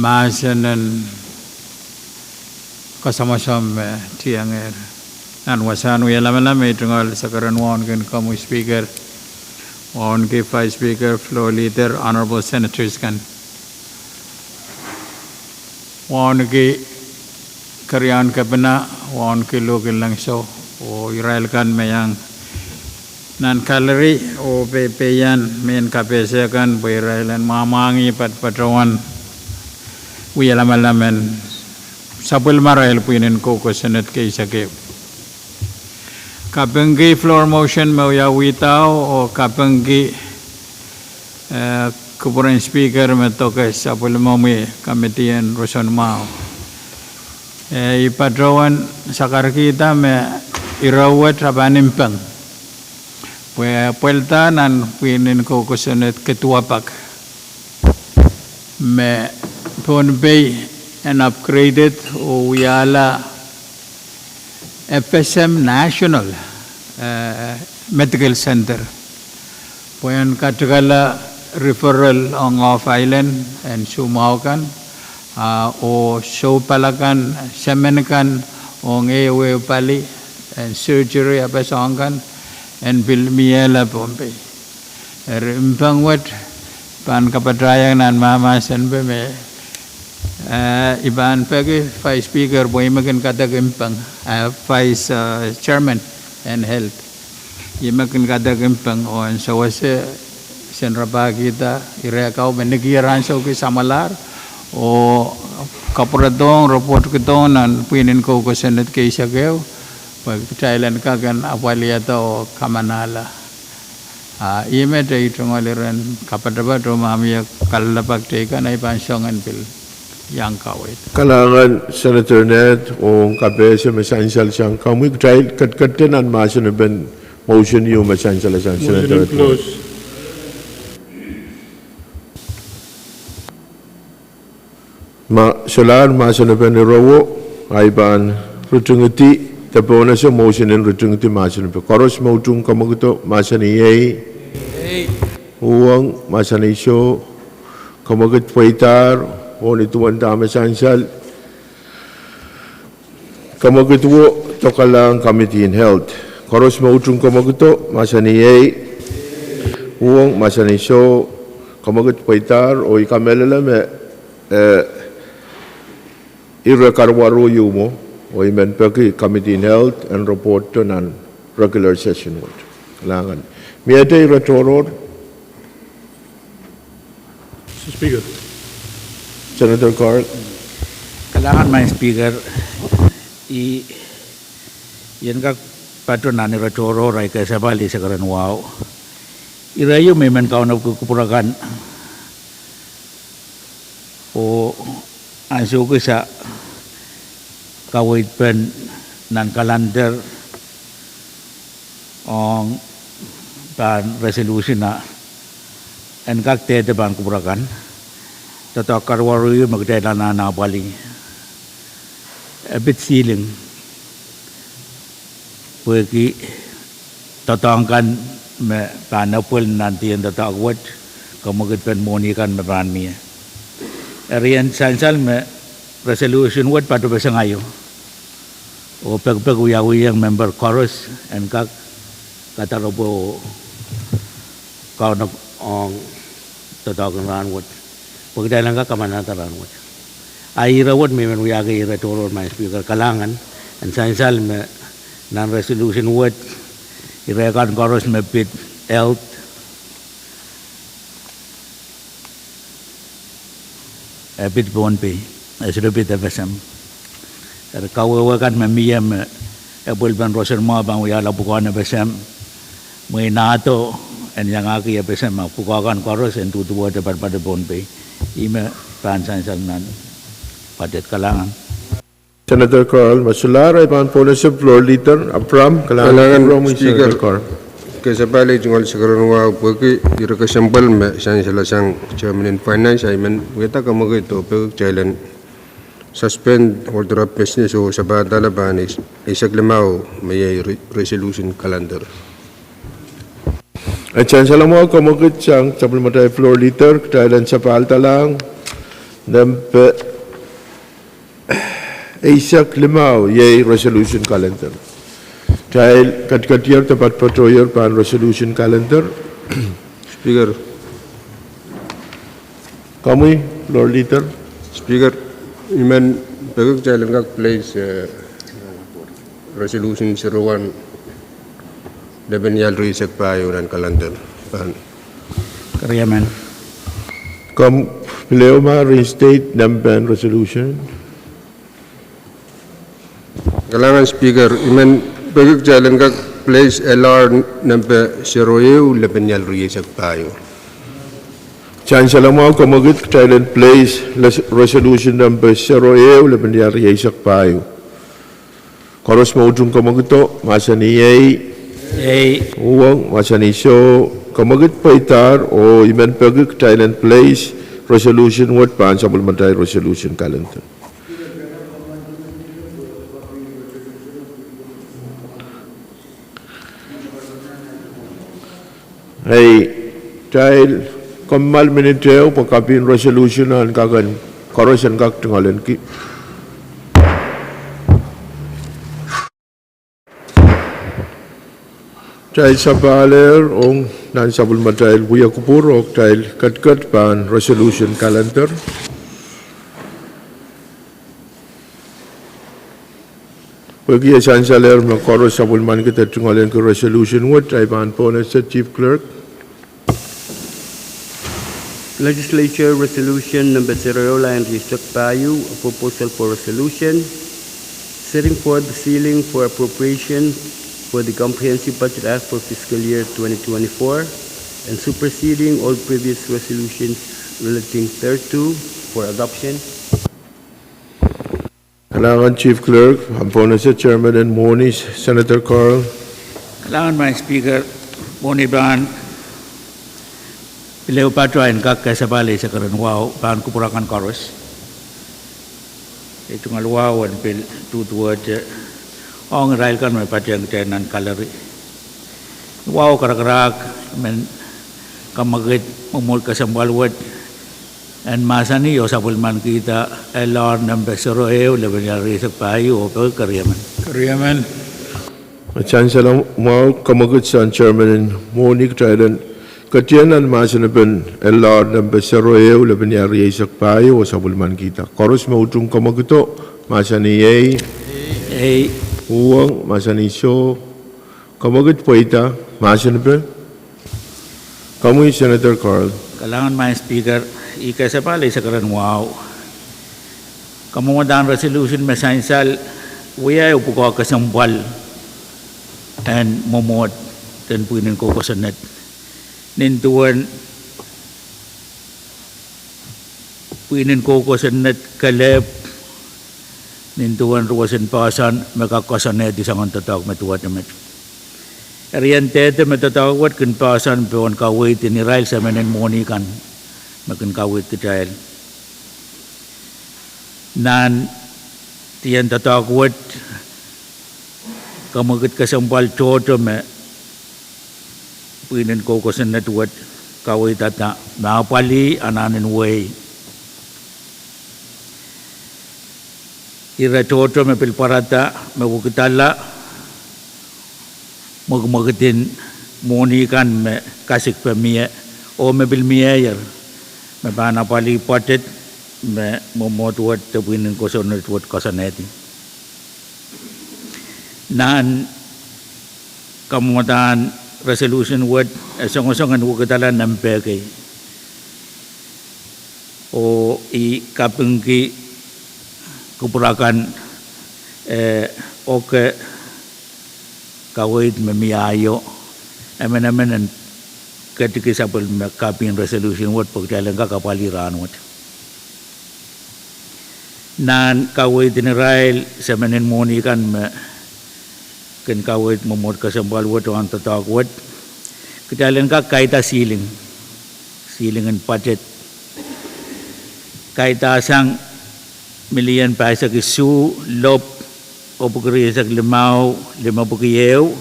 mahsen en kasamwasamw me tiengehr. Nan wasahn wie lamalam, ei tungoal sakar en wauneki komwi Speaker, wauneki Vice Speaker, Floor Leader, Honorable Senators kan, wauneki keriaun kepina, wauneki luhk en lensou, oh irail kan me iang nan gallery oh pei, peian mehn kapehse kan pwe irail en mwamwahngih patpatohwan wie lamalam en sapwellimarail pwihn en koukosonned kei seke. Kapingki floor motion me wiawihdo oh kapingki, eh, kupwuren Speaker me doke sapwellimomwi committee en roson mwahu. Eh, I patohwan sakarkihda me ire wet a pahn impeng pwe pweida nan pwihn en koukosonned keduwapak me Pohnpei en upgraded oh wiahla F S M National, eh, Medical Center pwe en katikala referral ong off island en soumwahu kan, ah, oh soupala kan, semen kan, ong ehuehu pali en surgery ape soahng kan en pil miehla Pohnpei. Eri impeng wet pahn kapatahiong nan mahmahsenpe me, eh, I pahn peki Vice Speaker pwe ih me kin kadek impeng, eh, Vice, eh, Chairman en Health. Ih me kin kadek impeng oh en sewese sen rapahkihda ire kau me nikihar ansou ki samwalahr oh kapwuredohng, report kidohng nan pwihn en kou kosonned kei eisek ehu, pwe kitail en kak en apwalihada oh kamanahla. Ah, ih met ei tungoal iren kapatapat oh ma mie kalelapak teikan, I pahn song en pil iang kaweid. Kalahngan Senator Ned, ong kapehse me sansal sang komwi. Kitail ketiket nan mahsen en motion ieu me sansal sang Senator Ned. Ma solahr mahsen en irowo, I pahn ritingidi, de pohnese motion en ritingidi mahsen en. Koaros me utung kamwakido, mahsanih ei. Uhwong, mahsanih soh. Kamwakid pweidahr, oh ni duwen dahme sansal, kamwakid wo dokalahng Committee in Health. Koaros me utung kamwakido, mahsanih ei. Uhwong, mahsanih soh. Kamwakid pweidahr, oh I kamehlele me, eh, ire karuwaru ieu mwo, oh I men peki Committee in Health en report nan regular session wet. Kalahngan. Miehte ire tohrohr. Mister Speaker. Senator Carl. Kalahngan Madam Speaker, I, I en kak patoh nan ire tohrohr, ahi kesempwal eisek ren wahu. Ire ieu me I men kaunop kupwuramwail kan, oh ansou kis a kaweid pen nan calendar ong pahn resolution a en kak dehde pahn kupwuramwail kan. Doadoahk karuwaru me kitail anahne apwalih, e pid ceiling, pwehki doadoahk kan me pahn epwel nan dien doadoahk wet, kamwakid pen mwohni kan me pahn mie. Eri I en sansal me resolution wet patohpeseng aio, oh pekipek wiawihong member koaros en kak kadaropwe oh kaunop ong doadoahk en rahn wet, pwe kitail en kak kamanahda rahn wet. A ire wet me I men wiahki ire tohrohr Madam Speaker. Kalahngan, en sansal me nan resolution wet, ire kan koaros me pid health, e pid Pohnpei, e sohte pid FSM. Eri kawehwe kan me mie me epwel pen roson mwahu pahn wiahla pwukoahn FSM, mwein ahdo en iangahki FSM a pwukoa kan koaros en duduwehte padapadahn Pohnpei. Ih me pahn sansal nan budget. Kalahngan. Senator Carl, ma solahr ahi pahn pohnese Floor Leader Abraham. Kalahngan Speaker. Kesempwal ei tungoal eisek ren wahu pwehki ire kesempwal me sansal sang Chairman en Finance, I men wiahda kamwakid oh peki kitail en suspend order of business oh sapahdala pahn eisek limau me iei resolution calendar. E sansal mwahu kamwakid sang sapwellimatail Floor Leader, kitail en sapahldahlahng nempe eisek limau iei resolution calendar. Kitail ketiketier de patpatohier pahn resolution calendar. Speaker. Komwi, Floor Leader. Speaker, I men peki kitail en kak place, eh, resolution zero one, lepin ial rieisek pahieu nan calendar. Pahn. Keriamen. Komw pil ehu ma reinstate nempehn resolution. Kalahngan Speaker, I men peki kitail en kak place LR nempe zero ehu lepin ial rieisek pahieu. Sansal mwahu kamwakid, kitail en place resolution nempe zero ehu lepin ial rieisek pahieu. Koaros me utung kamwakido, mahsanih ei. Ei. Uhwong, mahsanih soh. Kamwakid pweidahr oh I men peki kitail en place resolution wet pahn sapwellimatail resolution calendar. Ei, kitail kamwomwal minit ehu pwe kapin resolution en kak en, koaros en kak tungoalenki. Kitail sapahl ehr ong nan sapwellimatail wia kupwur oh kitail ketiket pahn resolution calendar. Pwehki e sansal ehr me koaros sapwellimanikid de tungoalenki resolution wet, ahi pahn pohnese Chief Clerk. Legislature Resolution number zero ehu, lien rieisek pahieu, a proposal for resolution setting forth the ceiling for appropriation for the comprehensive budget act for fiscal year twenty twenty-four and superseding all previous resolutions relating thereto for adoption. Kalahngan Chief Clerk, ahmw pohnese chairman en mwohni, Senator Carl. Kalahngan Madam Speaker, mwohni pahn pil ehu patohwan kak kasapahl eisek keren wahu pahn kupwur akan koaros. Ei tungoal wahu en pil duduwehte ong irail kan me patehng kitail nan gallery. Wahu karakarahk, I men kamwekid mwomwohd kesempwal wet en mahsanih oh sapwellimanikihda L R nempe zero ehu, lepin ial rieisek pahieu oh peki keriemen. Keriemen. Sansal mwahu, kamwekid sang chairman en mwohni, kitail en ketien nan mahsanipen L R nempe zero ehu, lepin ial rieisek pahieu oh sapwellimanikihda. Koaros me utung kamwekido, mahsanih ei. Ei. Uhwong, mahsanih soh. Kamwekid pweida mahsanipe. Komwi Senator Carl. Kalahngan Madam Speaker, ih kasapahl eisek keren wahu. Kamwomwdahn resolution me sansal wia ehu pwukoa kesempwal en mwomwohd en pwihn en koukosonned. Nin duwen pwihn en koukosonned kelehpw, nin duwen roson poahsoan me kak koasoanehdi soangen doadoahk me duwehte met. Eri ien dehde me doadoahk wet kin poahsoan pohn kaweid en irail semen en mwohni kan me kin kaweid kitail. Nan dien doadoahk wet, kamwekid kesempwal tohto me pwihn en koukosonned wet kaweidada me apwalih anahnen wehi. Ire tohto me pil pwarada me wekidala mwekimwekid en mwohni kan me kasikpe mie oh me pil mieier me pahn apwalih pwoatet me mwomwohd wet de pwihn en koukosonned wet koasoanehdi. Nan kamwomwdahn resolution wet, e songosong en wekidala nempe kei oh I kapingki kupwur akan, eh, oke kaweid me mie aio, emenemen en ketiki sapwellime kapin resolution wet pwe kitail en kak apwalih rahnwet. Nan kaweid en irail semen en mwohni kan me kin kaweid mwomwohd kesempwal wet oh doadoahk wet, kitail en kak kaida ceiling, ceiling en budget. Kaidasang milion pahisek isuh, lop epwiki rieisek limau, limepwiki ehu,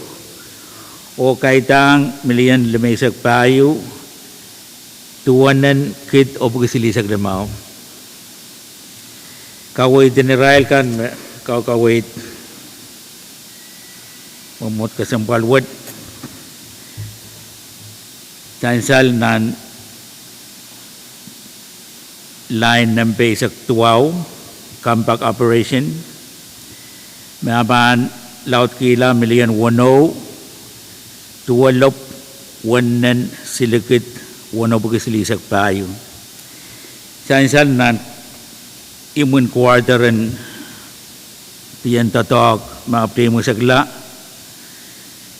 oh kaidahng milion limeisek pahieu, duwenen kid epwiki silihsek limau. Kaweid en irail kan me kaukaweid mwomwohd kesempwal wet, sansal nan line nempe eisek duwau, compact operation, me e pahn laudkihla milion weneu, duwelopw, wennen, silikid, wenepwiki silihsek pahieu. Sansal nan imwin quarter en dien doadoahk me ahpwtehn imwisekla,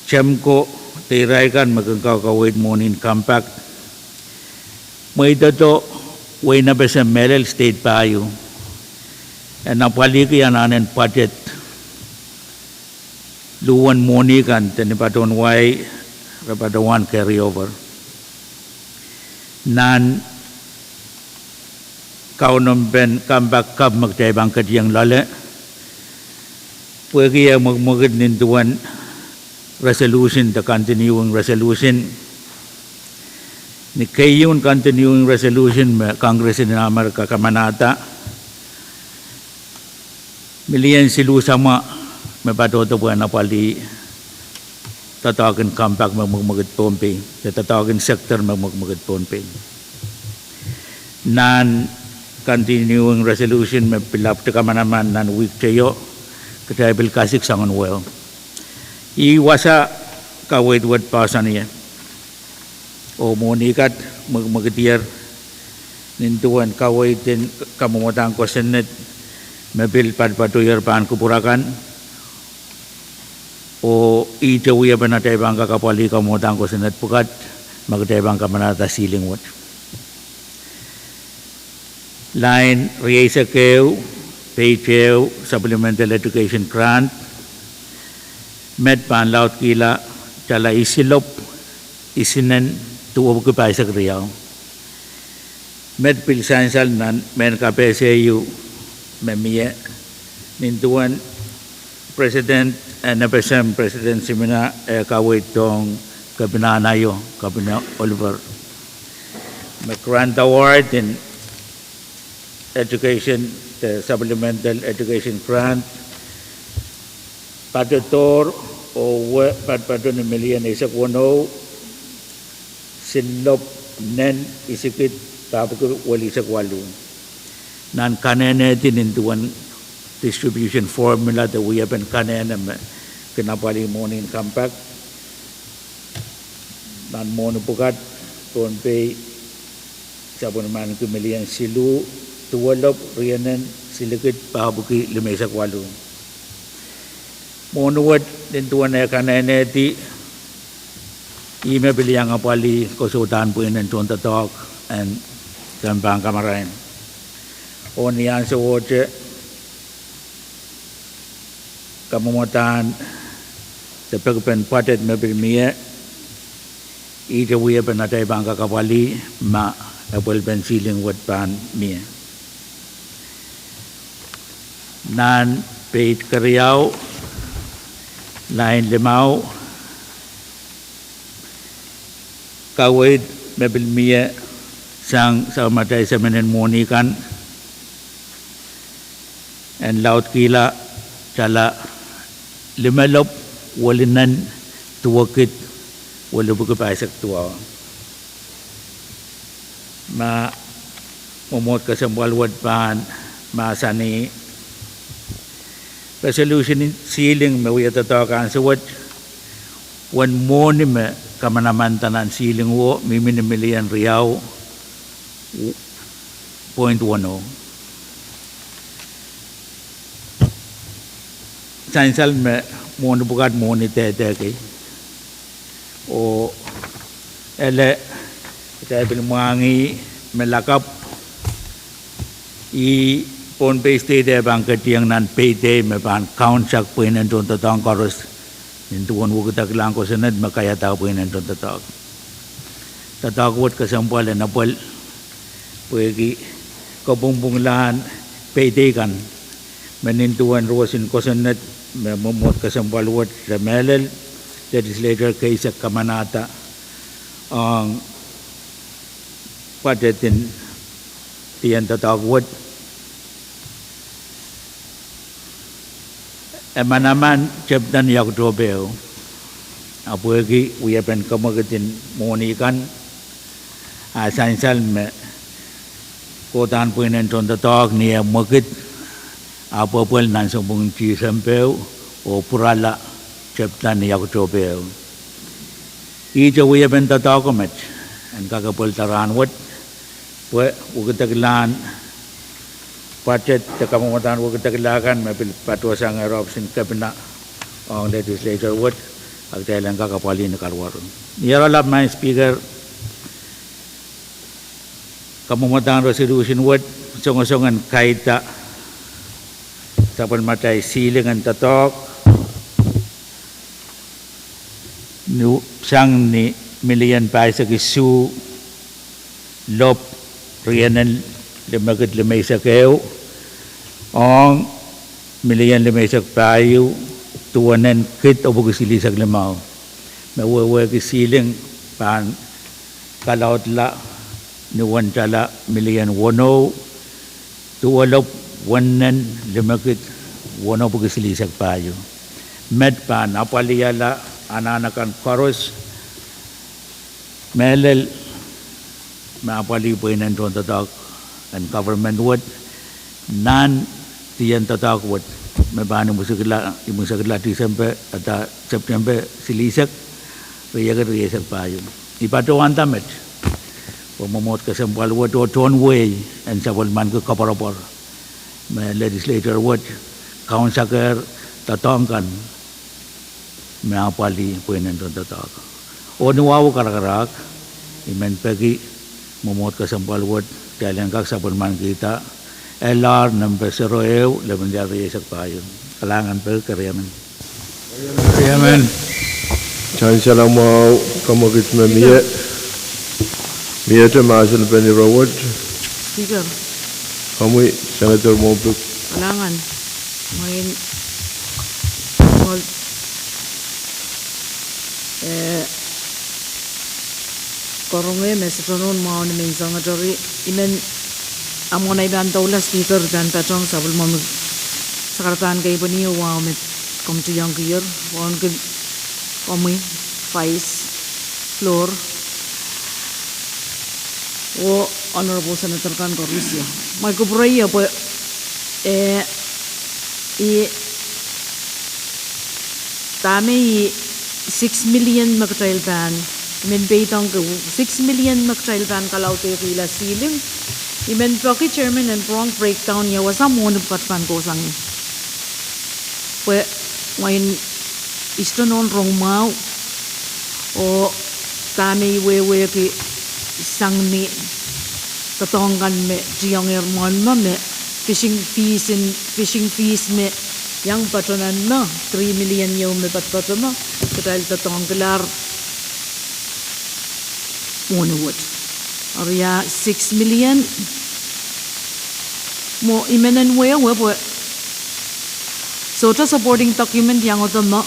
TEMCO de irail kan me kin kaukaweid mwohnin compact, mweidohdo wehin FSM mehlel state pahieu en apwalihki anahnen budget luhwen mwohni kan de ni patohwan wai, re patohwan carry over. Nan kaunohmpen compact kapw me kitail pahn ketieng loale, pwehki e mwekimwekid nin duwen resolution de continuing resolution. Ni keieun continuing resolution me Congress en Amerika kamanahda, milion siluh samwa me patohdo pwehn apwalih doadoahk en compact me mwekimwekid Pohnpei, de doadoahk en sector me mwekimwekid Pohnpei. Nan continuing resolution me pil ahpwtehn kamanaman nan wihk teio, kitail pil kasik soangen weho. Ih wasa kaweid wet poahsoan ie, oh mwohni kat mwekimwekidier Nin duwen kaweid en kamwomwdahn kosonned me pil patopatohier pahn kupwur akan, oh ihte wiepen atail pahn kak apwalih kamwomwdahn kosonned pwukat, ma kitail pahn kamanahda ceiling wet. Lain rieisek ehu, page ehu, Supplemental Education Grant, met pahn laudkihla tala isilop, isinen, duwepwiki pahisek riau. Met pil sansal nan mehn kapehse ehu me mie, nin duwen President, eh, N F S M President Simina, eh, kaweidong Kepina Anaio, Kepina Oliver, me grant award en education, the Supplemental Education Grant, patohdohr oh wia patopato ni milion eisek weneu, silop nen isikid pahpwiki welihsek waluh. Nan kanenehdi nin duwen distribution formula de wiepen kanene me kin apwalih mwohni en Compact, nan mwohni pwukat, Pohnpei sapwellimaniki milion siluh, duwelopw, rienen, silikid, pahpwiki limeisek waluh. Mwohni wet nin duwen eh kanenehdi, ih me pil iang apwalih kosouhdahn pweinen tohndoadoahk en kemp en kamarain. Oh ni ahnsowohte, kamwomwdahn de pekipen budget me pil mie, ihte wiepen atail pahn kak apwalih ma epwelpen ceiling wet pahn mie. Nan page keriau, lain limau, kaweid me pil mie sang sapwellimatail semen en mwohni kan en laudkihla tala limelopw, welinen, duwekid, welipwiki pahisek duwau. Ma mwomwohd kesempwal wet pahn mahsanih, resolution ceiling me wia doadoahk ansou wet, uwen mwohni me kamanamanada nan ceiling wo mihmi ni milion riau, point weneu. Sansal me mwohni pwukat mwohni dehdehki, oh ele, kitail pil mwahngih me lakapw, ih Pohnpei State eh pahn ketiong nan payday me pahn kaunsak pweinen tohndoadoahk koaros, nin duwen wekidekla kosonned me kaiada pweinen tohndoadoahk. Doadoahk wet kesempwal en epwel, pwehki kopwungpwungla payday kan, me nin duwen roson kosonned me mwomwohd kesempwal wet re mehlel, legislature keisek kamanahda ong budget en dien doadoahk wet, e manaman tepda ni Oktohpe ehu. A pwehki wiepen kemwekid en mwohni kan, a sansal me kohdahn pweinen tohndoadoahk ni eh mwekid, ahpw epwel nan sounpwong en Tisempe ehu, oh pwurala tepda ni Oktohpe ehu. Ihte wiepen doadoahk met en kak epwelda rahn wet, pwe wekideklahn budget de kamwomwdahn wekidekla kan me pil patohsangehr ohpis en Kepina ong legislature wet, a kitail en kak apwalih ni kalwaru. Ni oaralap, Madam Speaker, kamwomwdahn resolution wet songosong en kaida sapwellimatail ceiling en doadoahk sang ni milion pahisek isuh, lopw, rienen, limekid, limeisek ehu, ong milion limeisek pahieu, duwenen kid epwiki silihsek limau. Me wehwehki ceiling pahn kalaudla ni wen tala milion weneu, duwelopw, wennen, limekid, wenepwiki silihsek pahieu. Met pahn apwalihala anahn akan koaros mehlel me apwalih pweinen tohndoadoahk en government wet, nan dien doadoahk wet me pahn imwisekla, imwisekla Tisempe, ata Septempe silihsek, riekid rieisek pahieu. I patohwanda met, Pwe mwomwohd kesempwal wet oh tohn wehi en sapwellimaniki koapworopwor me legislature wet kaunsekehr doadoahk kan me apwalih pwehn en tohndoadoahk. Oh ni wahu karakarahk, I men peki mwomwohd kesempwal wet kitail en kak sapwellimanikihda L R nempe sero ehu, lepin riehsek pahieu. Kalahngan peki, keriemen. Keriemen. Sansal mwahu, kamwekid me mie, miehte mahsen pen ire wet. Speaker. Komwi, Senator Moffitt. Kalahngan. Mwein, mwein, eh, karonge me sohte nohn mwahu ni menseng eri, I men, ah, mwein I pahn doula Speaker, I pahn patehng sapwellimomwi sakaradahn kei pwehn iang wahu me komw tiongkier, wauneki komwi Vice, floor, oh Honorable Senator kan koaros. Mwein kupwure ie pwe, eh, I dahme I six million me kitail pahn, I men peidengki six million me kitail pahn kalaudehkihla ceiling. I men peki chairman en pwurehng breakdown ia wasa mwohni pwukat pahn kohsang ie. Pwe mwein I sohte nohn rong mwahu, oh dahme I wehwehki sang ni doadoahk kan me tiongiehr mwohn me, me fishing fees in, fishing fees me iang patohwan me three million ieu me patopato me kitail doadoahngkilahr mwohni wet. Eri ia six million mwo I men en wehwe pwe sohte supporting document iang odo me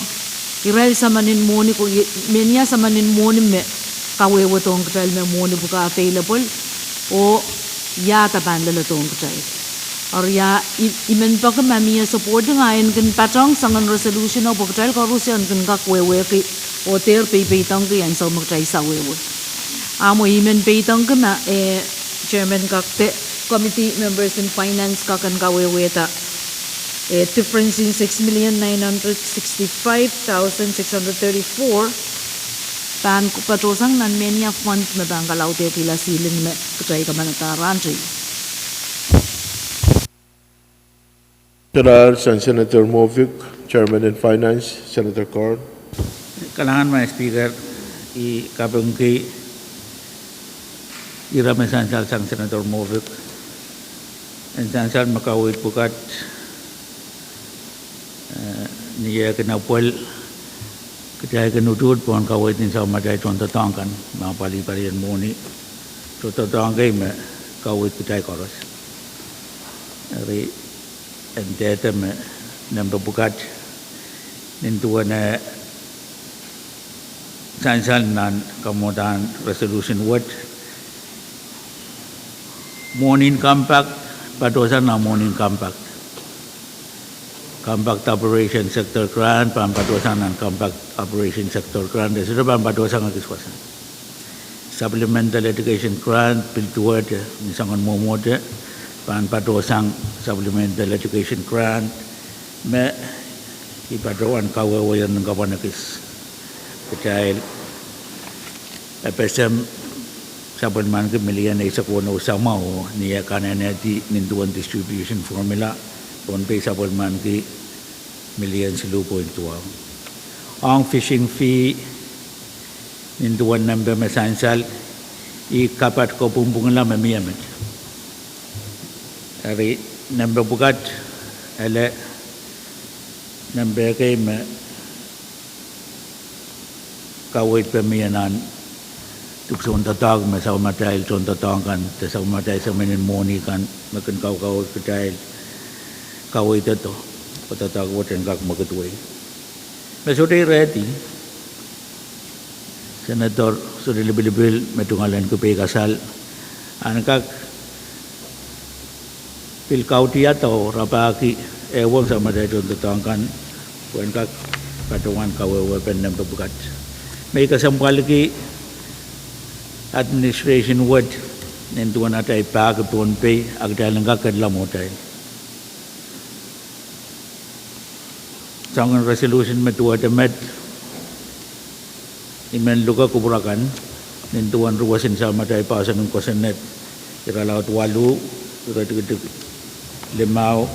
irail samenin mwohni ko, mehnia samenin mwohni me kawehwe dohng kitail me mwohni pwukat available, oh ia de pahn leledohng kitail. Eri ia I, I men peki ma mie supporting a en kin patehng soangen resolution o pwe kitail koaros en kin kak wehwehki oh dehr peipeidengki ansou me kitail sawehwe. A mwo I men peidengki ma, eh, chairman kak de committee members in finance kak en kawehwehda, eh, difference in six million nine hundred sixty-five thousand six hundred thirty-four pahn patohsang nan mehnia fund me pahn kalaudehkihla ceiling me kitail kamanada rahnwet. Telahr sang Senator Moffitt, Chairman en Finance, Senator Kern. Kalahngan Madam Speaker, I kapingki ire me sansal sang Senator Moffitt en sansal me kaweid pwukat, eh, ni eh kin apwal kitail kin utuht pohn kaweid en samatail tohndoadoahk kan me apwalih palien mwohni, tohndoadoahk kei me kaweid kitail koaros. Eri en dehde me nempe pwukat nin duwen eh sansal nan kamwadahn resolution wet, mwohnin compact, patohsang nan mwohnin compact. Compact operation sector grant pahn patohsang nan compact operation sector grant, e sohte pahn patohsang ekis wasa. Supplemental education grant pil duwehte ni soangen mwomwohte pahn patohsang supplemental education grant me I patohwan kawehwehier nin kapwan ekis. Kitail FSM sapwellimaniki million eisek weneu samwa oh ni eh kanehnehdi nin duwen distribution formula Pohnpei sapwellimaniki million siluh point duwau. Ong fishing fee nin duwen nempe me sansal, I kapat kopwungpwungla me mie met. Eri nempe pwukat, ele nempe kei me kaweid pwe mie nan dipwisou en doadoahk me samatail tohndoadoahk kan de samatail samenin mwohni kan me kin kaukaweid kitail kaweidodo pwe doadoahk wet en kak mwekidwei. Me sohte irehdi, Senator sohte lipilipil me tungoal en kipeikasal, en kak pil kaudiado rapahki ehuong samatail tohndoadoahk kan pwe en kak patohwan kawehwehpen nempe pwukat. Me I kesempwaliki administration wet nin duwen atail pahki Pohnpei, a kitail en kak kedla mwohtail. Soangen resolution me duwehte met, I men luke kupwur akan, Nin duwen ruwesin samatail poahsoan en kosonned, irelaud waluh, iretikitik limau,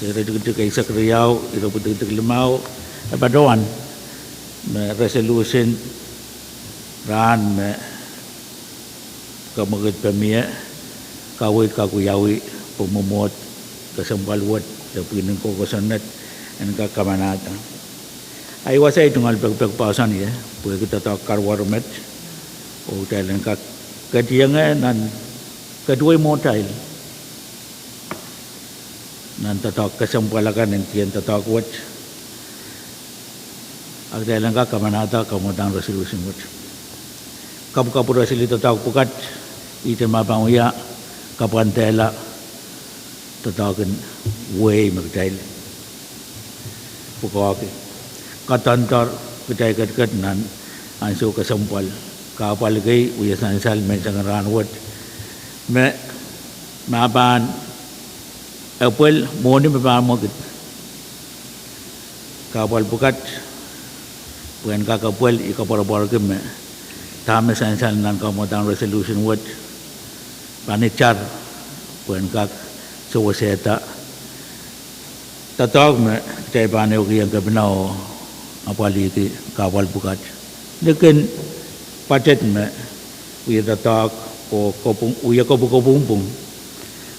iretikitik eisek riau, iretikitik limau, e patohwan me resolution rahn me kemwekid pwe mie kaweid kak wiawi pwe mwomwohd kesempwal wet de pwihn en kosonned en kak kamanahda. Ahi wasa I tungoal pekipek poahsoan ie, pwehki doadoahk karuwaru met, oh kitail en kak ketieng nan ketuwei mwohtail nan doadoahk kesempwal akan en kihong doadoahk wet. A kitail en kak kamanahda kamwadang resolution wet. Kapwukapwure sili doadoahk pwukat, ihte ma pahn wia kapwandehla doadoahk en wehi me kitail pwukoahki. Kadoandoar kitail ketiket nan ansou kesempwal. Kahpwal kei wia sansal menseng en rahn wet me ma pahn epwel mwohni me pahn mwekid, kahpwal pwukat pwehn kak epwel. I koapworopworki me dahme sansal nan kamwadang resolution wet pahn itar pwehn kak sewesehda doadoahk me kitail pahn ehukihong kepina oh apwalihki kahpwal pwukat. Likin budget me wia doadoahk oh wia kopwukopwungpwung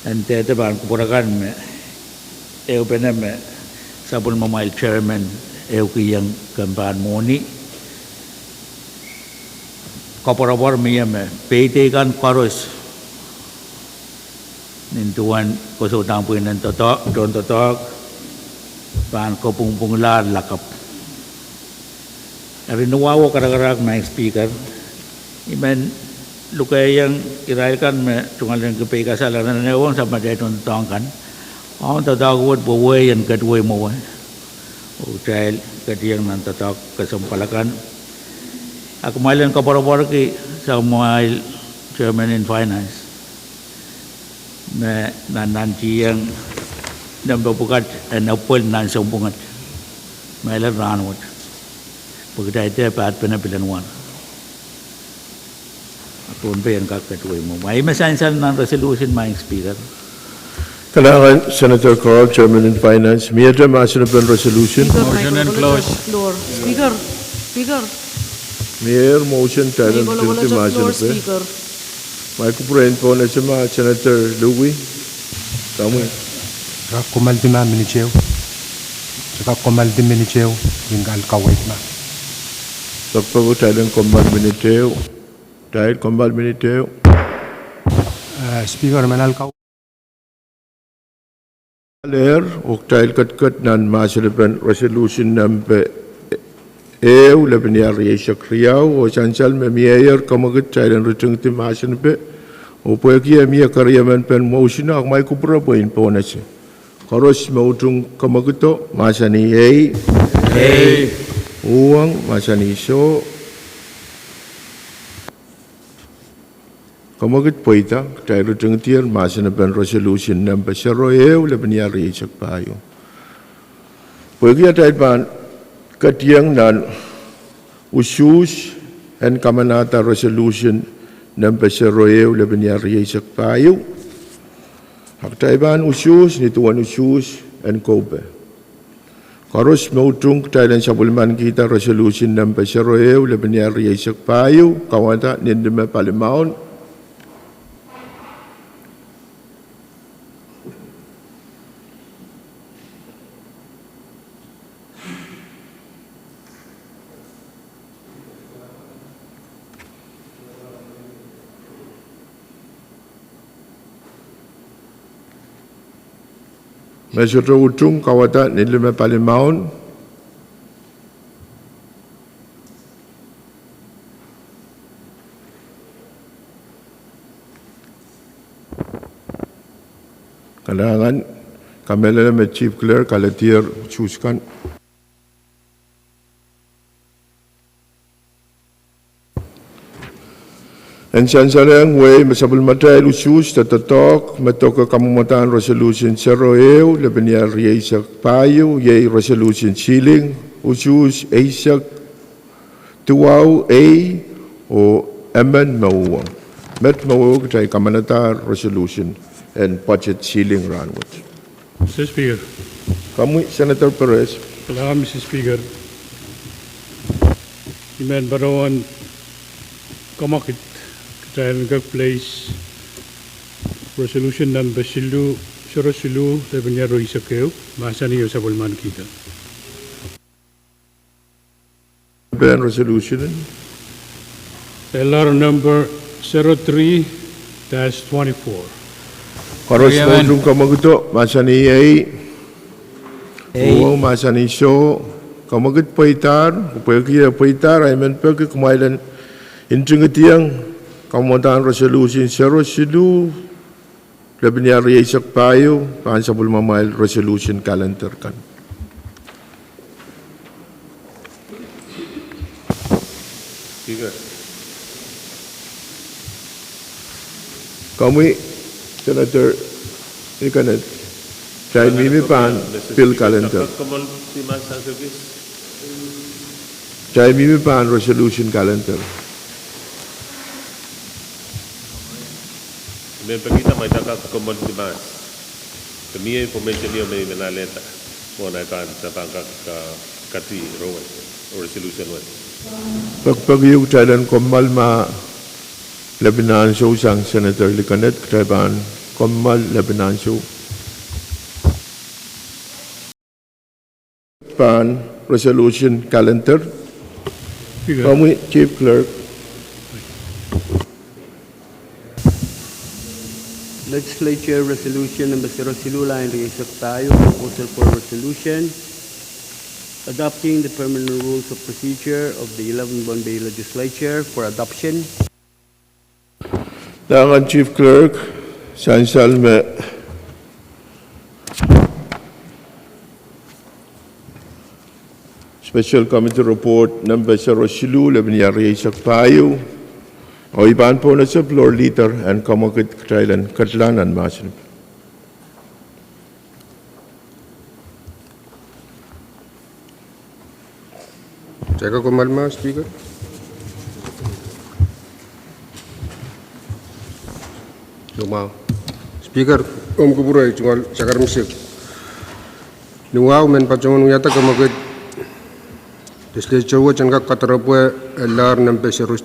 en dehde pahn kupwure kan me ehupene me sapwellimamwail chairman ehukihong kempen mwohni. Koapworopwor mie me peidei kan koaros nin duwen kosoutahn pwihn en tohn doadoahk pahn kopwungpwunglahr lakapw. Eri ni wahu oh karakarahk, Madam Speaker, I men lukehiong irail kan me tungoalenki peikasal en ewong samatail tohndoadoahk kan, ong doadoahk wet pwe wehi en ketuwei mwowe, oh kitail ketieng nan doadoahk kesempwal akan. A kumwail en koapworopworki samwalahro chairman en finance me nannantihong nempe pwukat en epwel nan sounpwunged me lel rahnwet, pwe kitail dehr patpene pilenwar a Pohnpei en kak ketuwei mwowe. Ahi me sansal nan resolution, Madam Speaker? Kalahngan Senator Carl, chairman en finance. Miehte mahsen en resolution? Speaker, mwohsen en close. Mie motion title, mahsen en resolution. Mie kupwure en pohnese ma Senator Louie, kamwi. Kak kommoaldi ma minit ehu. Kak kommoaldi minit ehu, ingal kaweid ma. Kak pahpa title en kommoal minit ehu. Title kommoal minit ehu. Speaker, I men al kaweid. Lehr, oh kitail ketiket nan mahsenepen resolution nempe ehu, lepin iar rieisek riau, oh sansal me mieier kemwekid kitail en ritingdi mahsenepe, oh pwehki e mie keriemenpen motion, a kumwail kupwure pwe I en pohnese. Koaros me utung kemwekido, mahsanih ei. Uhwong, mahsanih soh. Kemwekid pweida, kitail ritingdier mahsenepen resolution nempe sero ehu, lepin iar rieisek pahieu. Pwehki atail pahn ketieng nan usuhs en kamanahda resolution nempe sero ehu, lepin iar rieisek pahieu, a kitail pahn usuhs ni duwen usuhs en koupe. Koaros me utung kitail en sapwellimanikihda resolution nempe sero ehu, lepin iar rieisek pahieu, kauwada nin lime palimaun. Me sohte utung, kauwada nin lime palimaun. Kalahngan, kamehlele me Chief Clerk kaledier usuhs kan. En sansalehng wehi me sapwellimatail usuhs de doadoahk me doke kamwadang resolution sero ehu, lepin iar rieisek pahieu, iei resolution sealing usuhs eisek duwau ei, Oh emen me uhwong. Met me uhwong kitail kamanadahr resolution en budget ceiling rahnwet. Mister Speaker. Komwi Senator Perez. Kalahngan Mister Speaker. I men patohwan kamwakid kitail en kak place resolution number siluh, zero siluh, lepin iar riehsek ehu, mahsanih oh sapwellimanikihda. Pahn resolution en? L R number zero three dash twenty-four. Koaros me utung kamwakido, mahsanih ei. Ei. Uhwong, mahsanih soh. Kamwakid pweidahr, pwehki e pweidahr, I men peki kumwail en ntingihdiong kamwadahn resolution zero siluh, lepin iar riehsek pahieu, pahn sapwellimamwail resolution calendar kan. Speaker. Komwi Senator Likened, kitail mihmi pahn bill calendar. Kitail mihmi pahn resolution calendar. I men pekihda ma I kak kommoal di mahs. Pwe mie information ieu me I men alehda. Mwohn ahi pahn, pahn kak, ah, kati rowe, resolution wet. Pekipeki ieu kitail en kommoal ma lepin ansou sang Senator Likened, kitail pahn kommoal lepin ansou. Pahn resolution calendar. Speaker. Komwi Chief Clerk. Legislature Resolution number zero siluh, lain riehsek pahieu, proposal for resolution adopting the permanent rules of procedure of the eleventh Pohnpei Legislature for adoption. Kalahngan Chief Clerk, sansal me Special Committee Report number zero siluh, lepin iar riehsek pahieu. Oh I pahn pohnese floor leader en kamwakid kitail en ketlahng nan mahsen. Kitail kak kommoal ma, Speaker. Speaker, omw kupwure, tungoal sakaramasek. Ni wahu men patohwan wiahda kamwakid Legislature wet en kak kadarepwe L R number zero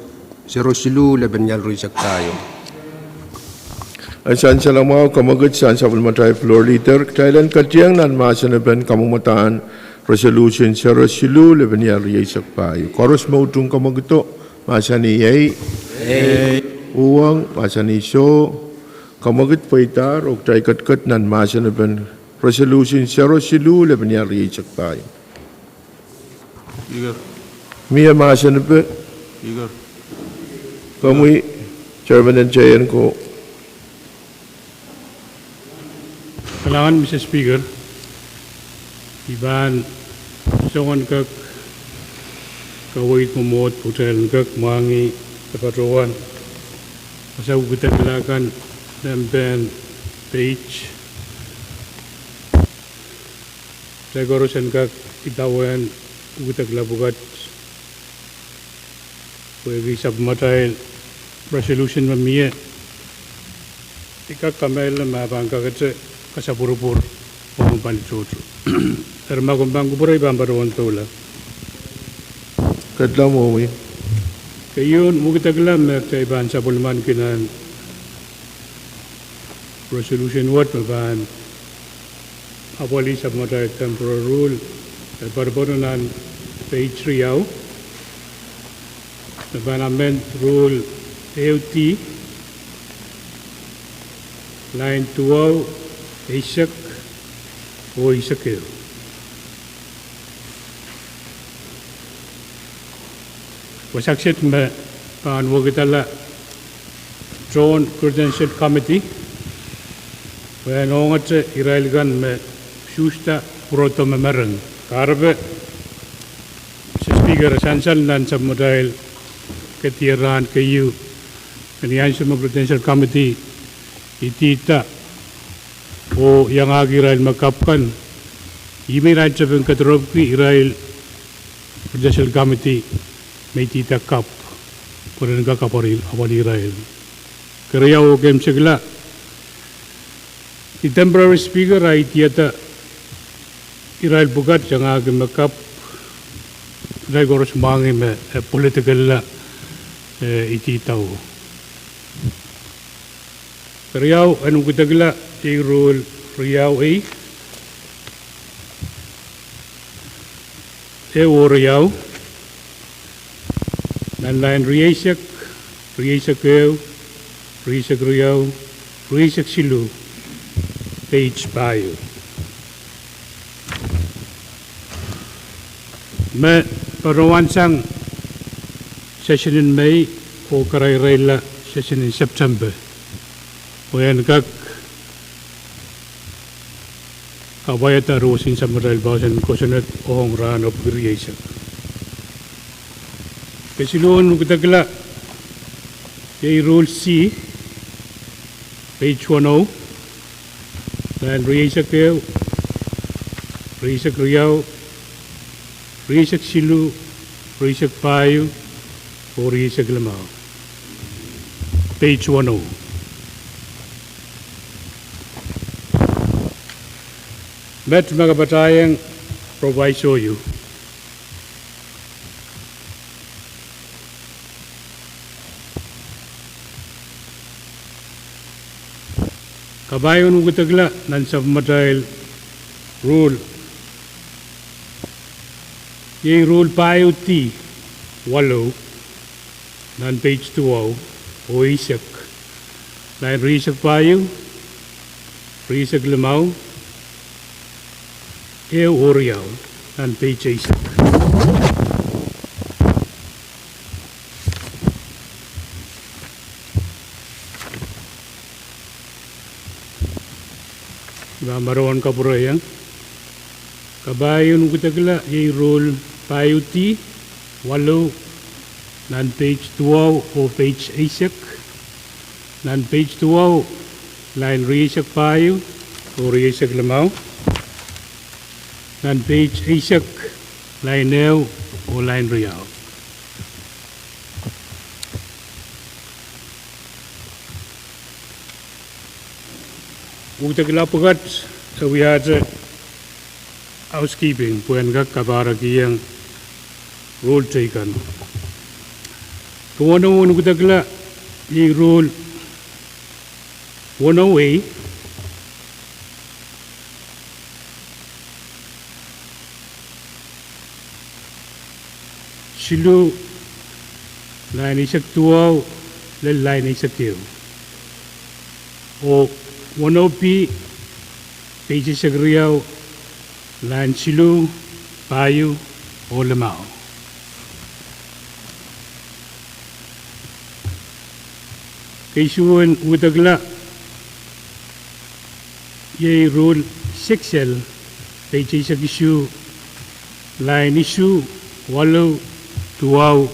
siluh, lepin iar riehsek pahieu. E sansal mwahu kamwakid sang sapwellimatail floor leader, kitail en ketieng nan mahsen en pahn kamwamadahn resolution zero siluh, lepin iar riehsek pahieu. Koaros me utung kamwakido, mahsanih ei. Ei. Uhwong, mahsanih soh. Kamwakid pweidahr, oh kitail ketiket nan mahsen en pahn resolution zero siluh, lepin iar riehsek pahieu. Speaker. Mie mahsen en pahn. Speaker. Komwi, Chairman en Teienko. Kalahngan Mister Speaker. I pahn soangen kak kaweid mwomwohd pwe kitail en kak mwahngih patohwan wasa ukidekla kan nan pahn page. Kitail koaros en kak idawehn ukidekla pwukat pwehki sapwellimatail resolution me mie. I kak kamehlele ma pahn kakete kasapwurupwur ong pali tohto. Eri ma komw pahn kupwure I pahn patohwan doula. Ketlahng mwohmwi. Keieun ukidekla me kitail pahn sapwellimaniki nan resolution wet me pahn apwalih sapwellimatail temporary rule, e poatopoat nan page riau, me pahn amend rule ehu D, lain duwau, eisek, oh eisek ehu. Wasa kiset me pahn wekidala tohn Credential Committee, pwe en ongete irail kan me Tuesday pwurodo me mering. Kahrepe, Mister Speaker, e sansal nan sapwellimatail kedirahn keieu, me ni ansou me Credential Committee idihda oh iangahki irail me kapw kan, ihme irail tepin kediropwki irail Credential Committee me idihda kapw. pwehn kak apwalih, apwalih irail. Keriau oh keimwseklahng, ni temporary speaker a idihada irail pwukat, iangahki me kapw, irail koaros mwahngih me, eh, political la, eh, idawehn. Keriau en ukudekla iei rule riau ei, ehu oh riau, nan lain rieisek, rieisek ehu, rieisek riau, rieisek siluh, page pahieu. Me patohwan sang session en Mei oh karairailla session en September, pwe en kak kapwaiada roson samatail poahsoan kosonned ong rahn epwiki rieisek. Kesiluhn ukudekla iei rule C, page one oh, nan rieisek ehu, rieisek riau, rieisek siluh, rieisek pahieu, oh rieisek limau. Page one oh. Met me ke pahn iang proviso ieu. Kapai en ukudekla nan samatail rule iei rule pahieu D, waluh, nan page duwau oh eisek, lain rieisek pahieu, rieisek limau, ehu oh riau, nan page eisek. Iei me patohwan kapwureiong. Kapai en ukudekla iei rule pahieu D, waluh, nan page duwau oh page eisek, nan page duwau, lain rieisek pahieu oh rieisek limau, nan page eisek, lain ehu oh lain riau. Ukudekla pwukat e wiahte housekeeping pwehn kak kapahrek iang rule teikan. Duwen en ukudekla iei rule one oh A, siluh, lain eisek duwau lel lain eisek ehu. Oh one oh B, page eisek riau, lain siluh, pahieu, oh limau. Keisuwen ukudekla iei rule six L, page eisek isuh, lain isuh, waluh, duwau,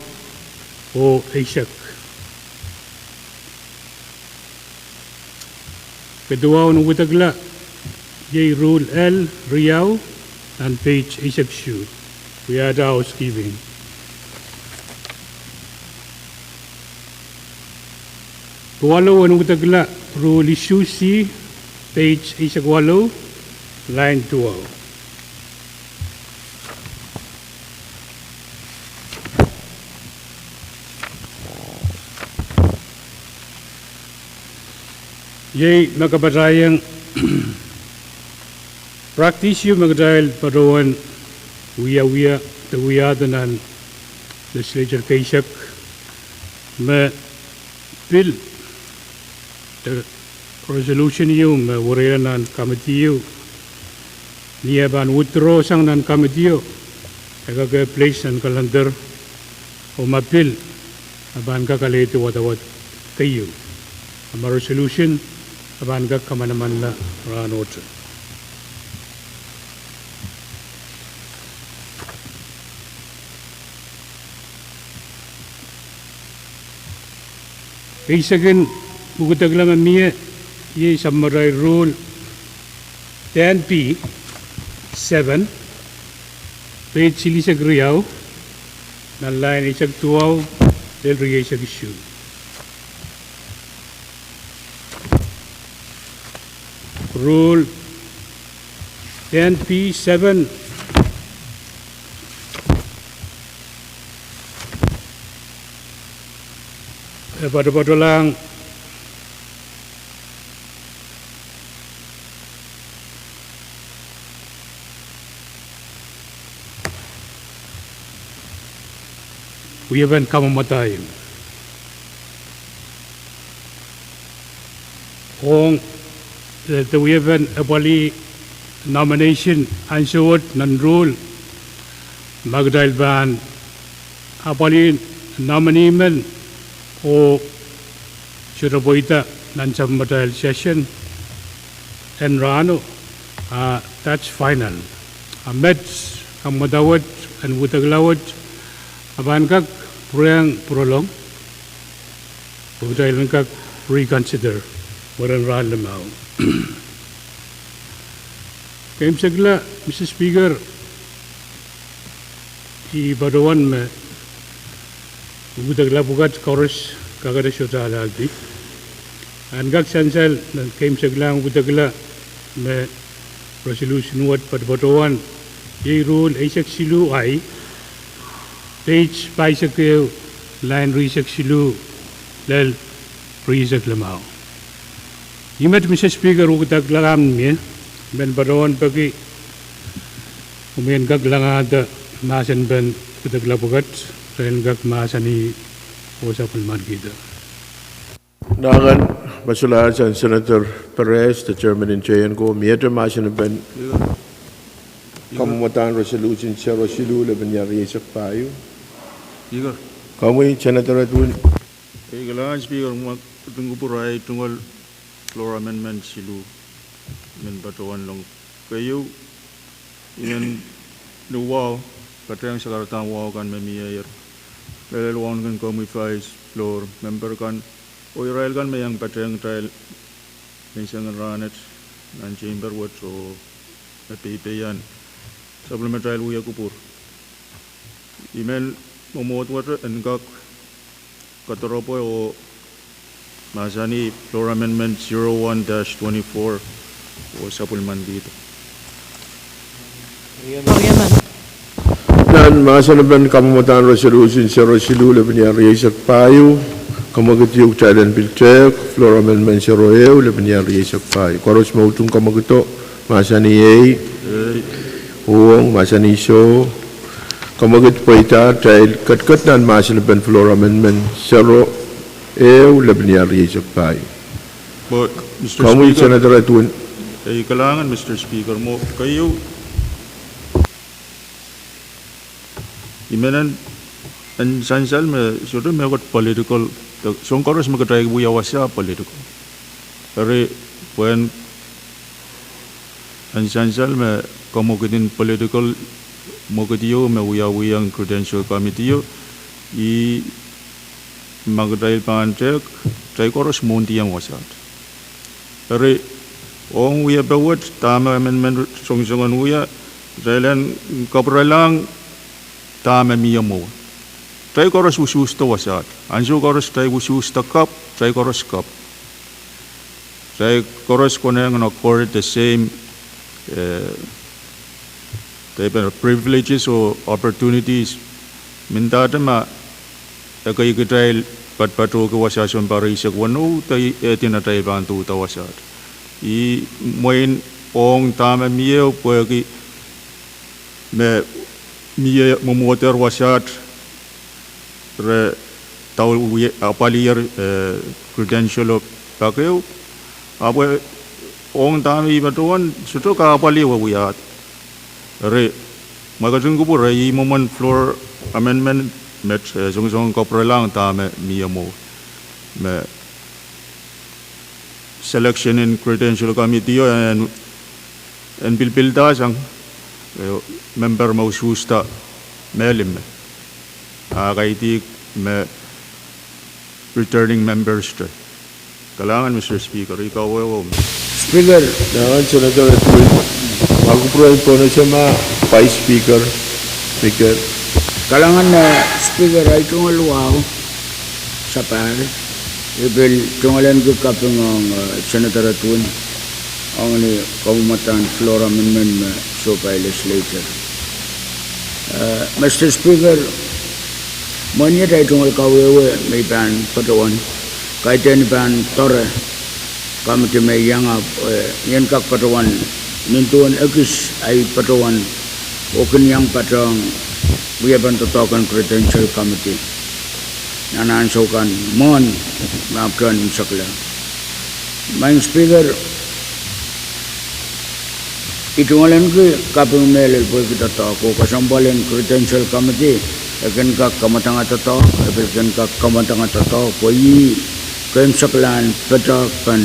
oh eisek. Keduwen ukudekla iei rule L riau, nan page eisek isuh, wiahte housekeeping. Waluh en ukudekla rule isuh C, page eisek waluh, lain duwau. Iei me kapatahieng practice ieu me kitail patohwan wiawia de wiahda nan legislature keisek, me pil de resolution ieu me werei nan committee ieu, ni eh pahn withdraw sang nan committee o, e kak place nan calendar, oh ma pil e pahn kak alehdi wadawad keieu, a ma resolution e pahn kak kamanamanla rahnohte. Keisekin ukudekla me mie iei samatail rule ten B seven, page silihsek riau, nan lain eisek duwau lel rieisek isuh. Rule ten B seven. E poatopoatolahng wiepen kamwomwadail. Ong, eh, de wiepen apwalih nomination ansou wet nan rule, ma kitail pahn apwalih nominee men oh sohte pweida nan sapwellimatail session en rahno, ah, that's final. Ah, met kamwomwada wet, en widekla wet, a pahn kak pwurehng pwurolong, pwe kitail en kak reconsider mwurin rahn limau. Keimwsekla, Mister Speaker, I patohwan me widekla pwukat koaros kakete sohte alaldi. En kak sansal me keimwseklahng widekla me resolution wet poatopoatowan, iei rule eisek siluh I, page pahisek ehu, line rieisek siluh lel rieisek limau. Ih met, Mister Speaker, wideklahn mie, I men patohwan peki komwi en kak langada mahsen pen widekla pwukat, ren kak mahsanih oh sapwellimanikihda. Nangen, masulahr sang Senator Perez, de chairman en teien ko, miehte mahsen pen kamwomwadahn resolution sero siluh lepin iar rieisek pahieu. Komwi, Senator Edwin. Ei, kalahngan Speaker, ma ketin kupwure, I tungoal floor amendment siluh, I men patohwan long keieu, I men ni wahu, patehng sakaradahn wahu kan me mieier, mehlel wauneki komwi Vice, floor member kan, oh irail kan me iang patehng kitail menseng en rahnwet nan chamber wet oh me peipeian sapwellimatail wia kupwur. I men mwomwohd wet en kak katoropwe oh mahsanih floor amendment zero one dash twenty-four oh sapwellimanikihda. Nan mahsen pen kamwomwadahn resolution sero siluh lepin iar rieisek pahieu, kamwekid ieu kitail en pil tehk, floor amendment sero ehu lepin iar rieisek pahieu. Koaros me utung kamwekido, mahsanih ei. Uhwong, mahsanih soh. Kamwekid pweida, kitail ketiket nan mahsen pen floor amendment sero ehu lepin iar rieisek pahieu. Komwi, Senator Edwin. Ei, kalahngan Mister Speaker, mwo keieu I men en sansal me sohte mehkot political, soahng koaros me kitail wia wasa political. Eri pwehn en sansal me kamwekid en political, mwekid ieu me wiawihong credential committee o, ih ma kitail pahn tehk, kitail koaros mwohndiong wasaht. Eri ong wiepe wet dahme amendment songosong en wia, kitail en kapwurelahng dahme mie mwowe. Kitail koaros usuhsdo wasaht. Ansou koaros kitail usuhsdo kapw, kitail koaros kapw. Kitail koaros konehng en accord the same, eh, privileges or opportunities. Mendahte ma ekei kitail patopato ki wasa sounpar eisek weneu, de ih edin atail pahn dohdo wasaht. Ih mwein ong dahme mie pwehki me mie mwomwohdier wasaht re apwaliher, eh, credential o pak ehu. Ahpw ong dahme ih patohwan sohte kahpwal ehu wiahda. Eri ma ketin kupwure, ih mwomwen floor amendment met, eh, songosong kapwurelahng dahme mie mwowe. Me selection en credential committee o en, en pilpildahsang, eh, member me usuhsda mehlel me, a kaidehk me returning members te. Kalahngan Mister Speaker, ih kawehwe. Speaker. Kalahngan Senator Edwin. Ma kupwuren pohnese ma Vice Speaker, Speaker. Kalahngan, eh, Speaker, ahi tungoal wahu. Sapahl, I pil tungoalenki kaping ong, eh, Senator Edwin, ong ni kamwadahn floor amendment me sohpai legislature. Eh, Mister Speaker, mwein iet ahi tungoal kawehwe me I pahn patohwan, kaidehn I pahn doare committee me iang ahpw, eh, I en kak patohwan nin duwen ekis ahi patohwan oh kin iang patohwan wiepen doadoahk en credential committee nan ansou kan mwohn me ahpwtehn imwisekla. Maing Speaker, I tungoalenki kaping mehlel pwehki doadoahk oh kesempwal en credential committee, e kin kak kamwadanga doadoahk, e pil kin kak kamwadanga doadoahk pwe ih keimwseklahn patohwan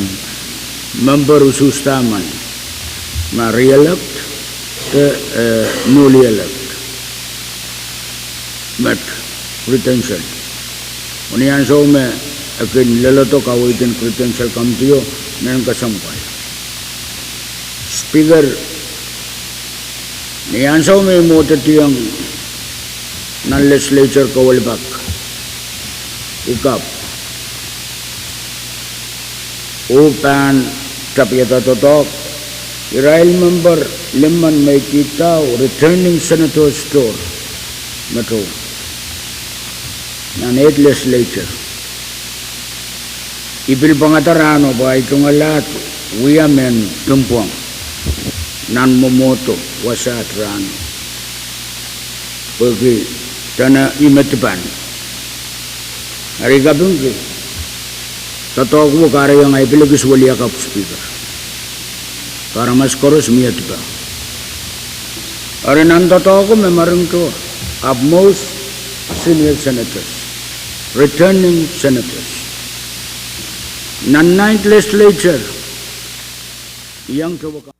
member usuhsda emen, ma re-elect de, eh, newly elect, met credential. Oh ni ansou me e kin leledo kaweid en credential committee o, I en kesempwal. Speaker, ni ansou me I mwohdediong nan legislature kawelipak, I kapw oh pahn tapiada doadoahk irail member limmen me I kihda returning senators tohr, me tohr nan eighth legislature. I pil pwangada rahno pwe ahi tungoal wia mehn dimpwong nan mwomwohdo wasaht rahno. Pwehki dene ih me dipan. Eri I kapingki, doadoahk wet kahrehiong ahi pil ekis weliakapw Speaker. Pwe aramas koaros mie dipan. Eri nan doadoahk me mering tohr, ahpw most senior senators, returning senators nan ninth legislature, iang towe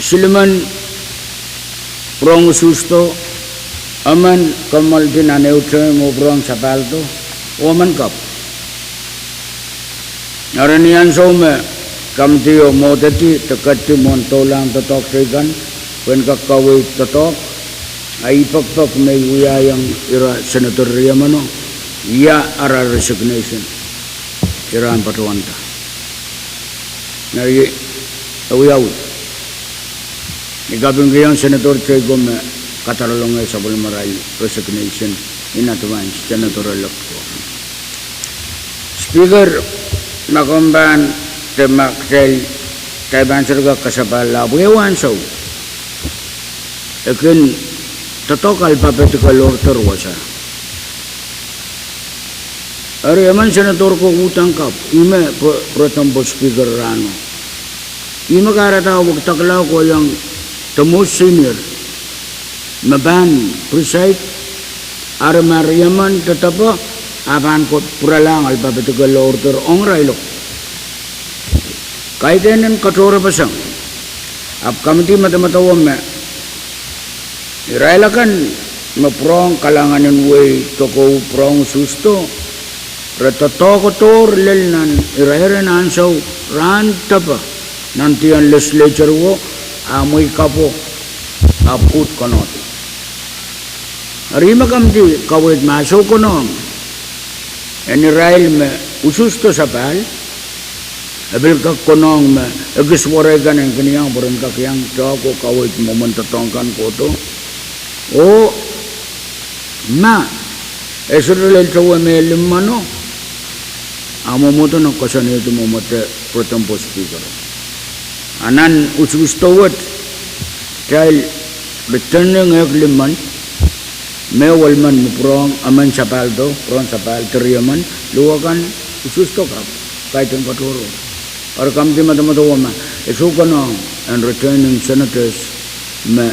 silimen pwurehng usuhsdo, emen kommoaldi nan ehu term oh pwurehng sapahldo, oh emen kapw. Eri ni ansou me committee o mwohdedi de ketti mwohn doulahng doadoahk teikan pwehn kak kaweid doadoahk, ahi pekipek me I wiahiong ira senator riemeno, ia ara resignation, ira en patohwanda. Eri, e wiawi. I kapingkihong senator teikan me kadaralongehr sapwellimarail resignation in advance, senator elect ko. Speaker, ma komw pahn, de ma kitail, kitail pahn serihka kasapahl ahpw ehu ansou e kin doadoahk alphabetical order wasa. Eri emen senator ko uhdahn kapw, ih me pwurodomwo Speaker rahno. Ih me kahrehda wekidekla kohieng the most senior me pahn preside, eri ma riemen dedepe, a pahn pwuralahng alphabetical order ong irailo. Kaidehn en katohrepeseng, ahpw committee medemedewe me irail akan me pwurehng kalahngan en wehi doadoahk pwurehng usuhsdo, re doadoahk dohr lel nan irairen ansou rahn depe nan dihon legislature wo, a mwehi kapwo, ahpw uhd konehng. Eri ma committee kaweid ma soh konehng en irail me usuhsdo sapahl, e pil kak konehng me ekis werei kan en kin iang pwe ren kak iang doadoahk oh kaweid mwomwen doadoahk kan kohdo. Oh ma e sohte lel towe me limeno, a mwomwohdo nan koasoanehdi mwomwohdo pwurodomwo Speaker. A nan usuhsdo wet, kitail returning ehk limmen, Mehwel men me pwurehng emen sapahl do, pwurehng sapahl three emen, luhwekan usuhs de kapw, kaidehn katohrohr. Eri committee medemedewe ma e sohte konehng en returning senators me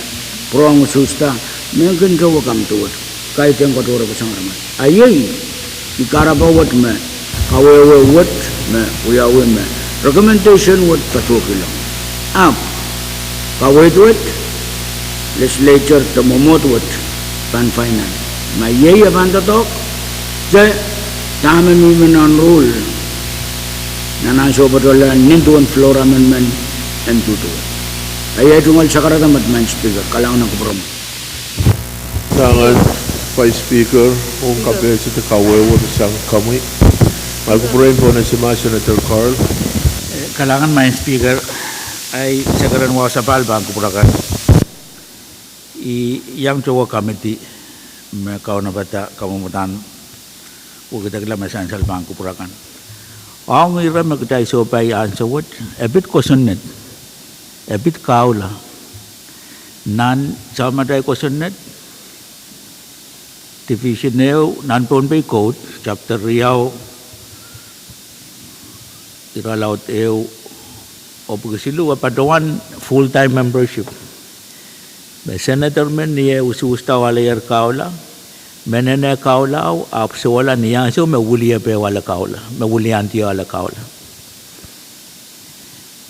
pwurehng usuhsda, me kin towe committee wet, kaidehn katohrohr kesang aramas. A iei, I kahrepe wet me kawehwe wet me wiawi me recommendation wet patohkihla. Ahpw, kaweid wet, legislature de mwomwohd wet pahn finance. Ma iei e pahn doadoahk, de dahme mihmi nan rule, nan ansou patohla nin duwen floor amendment en duduwe. A iei tungoal sakarada met Madam Speaker, kalahngan en kupwuromwi. Kalahngan Vice Speaker, ong kapehse de kawehwe sang komwi. Mwail kupwuren pwon en sima Senator Carl. Eh, kalahngan Madam Speaker, ei sekeren wahu sapahl pahn kupwur akan. I iang towe committee me kaunopada kamwomwdahn wekidekla me sansal pahn kupwur akan. Ong ire me kitail sohpai ansou wet, e pid kosonned, e pid kahula. Nan saumatail kosonned, division ehu, nan Pohnpei Code, chapter riau, irelaud ehu, oh pwuhk siluh, e patohwan full-time membership. Me senator men ni eh usuhsda oh aleier kahula, me inenen kahulau, ahpw sewala ni ansou me wiliandi ale kahula, me wiliandi ale kahula.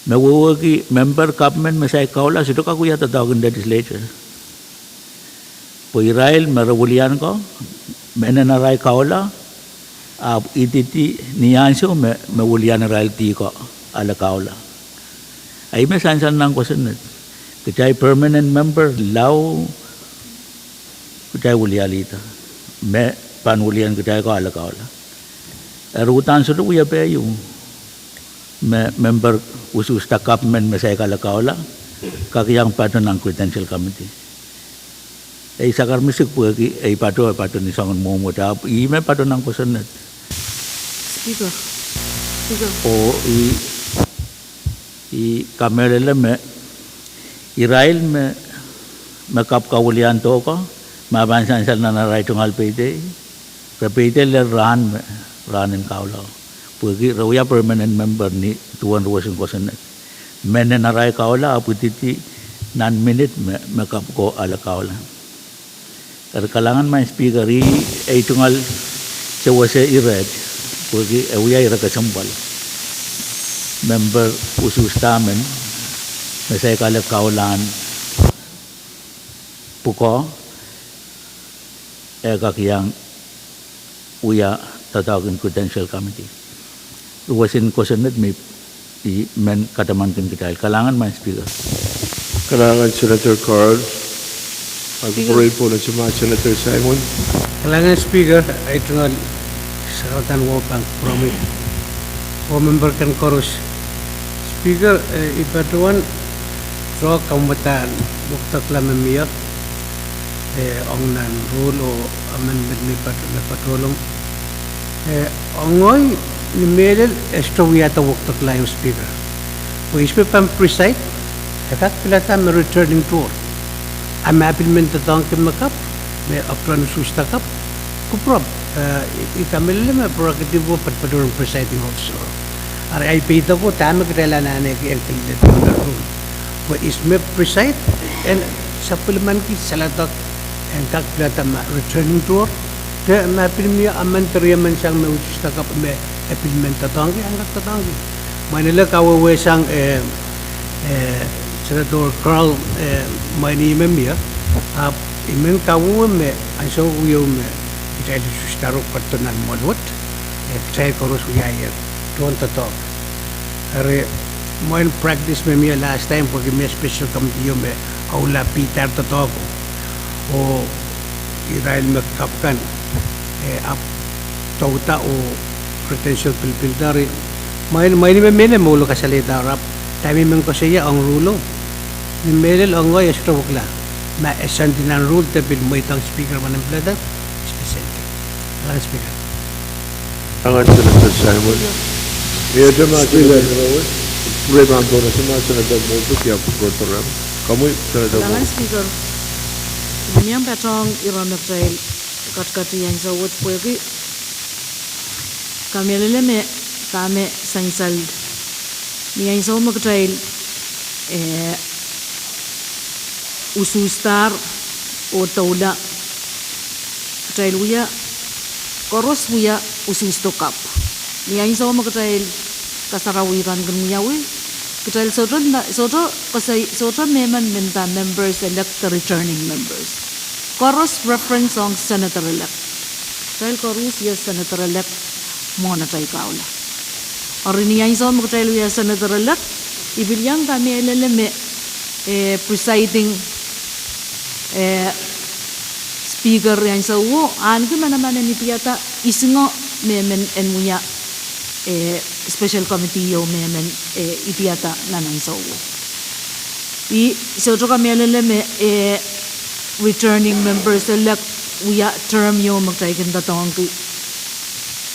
Me wehwehki member government me saik kahula, sohte kak wia doadoahk en legislature. Pwe irail me re wilian ko, me inenen arail kahula, ahpw ididi ni ansou me, me wilian irail dih ko ale kahula. A ih me sansal nan kosonned. Kitail permanent member lao, kitail wilialihda. Me pahn wilian kitail ko ale kahula. Eri uhdahn sohte wia peieu. Me member usuhsda government me saik ale kahula, kak iang patoh nan credential committee. Ei sakarmwisik pwehki ei patoh, ei patoh ni soangen mwomwohd ahpw ih me patoh nan kosonned. Speaker. Speaker. Oh ih, ih kamehlele me irail me, me kapw kawilian doh ko, ma pahn sansal nan arail tungoal peidei, re peidei lel rahn me, rahn en kahula. Pwehki re wia permanent member ni duwen ruwesin kosonned. Me inenen arail kahula ahpw ididi nan minit me, me kapw ko ale kahula. Eri kalahngan Madam Speaker, ih ei tungoal sewese iret, pwehki e wia ire kesempwal. Member usuhsda men, me saik ale kahulahn pwukoa, e kak iang wia doadoahk en credential committee. Ruwesin kosonned me I men katamankin kitail. Kalahngan Madam Speaker. Kalahngan Senator Carl. Mwail kupwuren pwon en sima Senator Simon. Kalahngan Speaker, ei tungoal sakarada wahu pahn kupwuromwi oh member kan koaros. Speaker, eh, I patohwan doadoahk kamwadahn wekidekla me mie, eh, ong nan rule oh amendment me pat-, me patohlong. Eh, ong ngehi, ni mehlel e sohte wiahda wekidekla ieu Speaker. Pwe ihs me pahn preside, e kak pilada me returning tohrohr. A ma pil men doadoahngki me kapw, me apwtehn usuhsda kapw, kupwuromw, eh, I, I kamehlele me prerogative wet patopato en presiding officer. Ari ahi peidek ko dahme kitail anahne ki en kilel nan rule. Pwe ihs me preside, en sapwellimanki saledek en kak pilada ma returning tohrohr, de ma pil mie emen de riemen sang me usuhsda kapw me e pil men doadoahngki, en kak doadoahngki. Mwein ele kawehwe sang, eh, eh, Senator Carl, eh, mwein ih me mie, ahpw I men kawehwe me ansou ieu me kitail usuhsdaro patohdo nan mwoahl wet, eh, kitail koaros wiahier tohn doadoahk. Eri mwein practice me mie last time pwehki mie special committee ieu me ohla pihdahr doadoahk, oh irail me kapw kan, eh, ahpw douda oh credential pilipilda. Eri mwein, mwein I men mehlel me ohlo kasalehda ahpw dahme I men koasoia ong rule o, ni mehlel ong ngehi e sohte wekila. Ma e senti nan rule de pil mweidohng Speaker me nin pilada, e senti. Kalahngan Speaker. Kalahngan Senator Simon. Mie tema Speaker. Senator Rowell. Kupwure pahn pwon en sima Senator Moultrik, ia kupwure program. Komwi Senator Moultrik. Kalahngan Speaker. Mie patehng ire me kitail ketiket ni ansou wet pwehki kamehlele me dahme sansal ni ansou me kitail, eh, usuhsdahr oh doula, kitail wia, koaros wia usuhsdo kapw. Ni ansou me kitail kasarawi kan kin wiawi, kitail sohte, sohte, sohte mehmen me nda members elect de returning members. Koaros reference ong senator elect. Kitail koaros wia senator elect mwohn atail kaula. Eri ni ansou me kitail wia senator elect, I pil iang kamehlele me, eh, presiding, eh, speaker ni ansou o ahneki manaman en idiada isingo mehmen en wia, eh, special committee ieu mehmen, eh, idiada nan ansou o. I sohte kamehlele me, eh, returning members elect wia term ieu me kitail kin doadoahngki.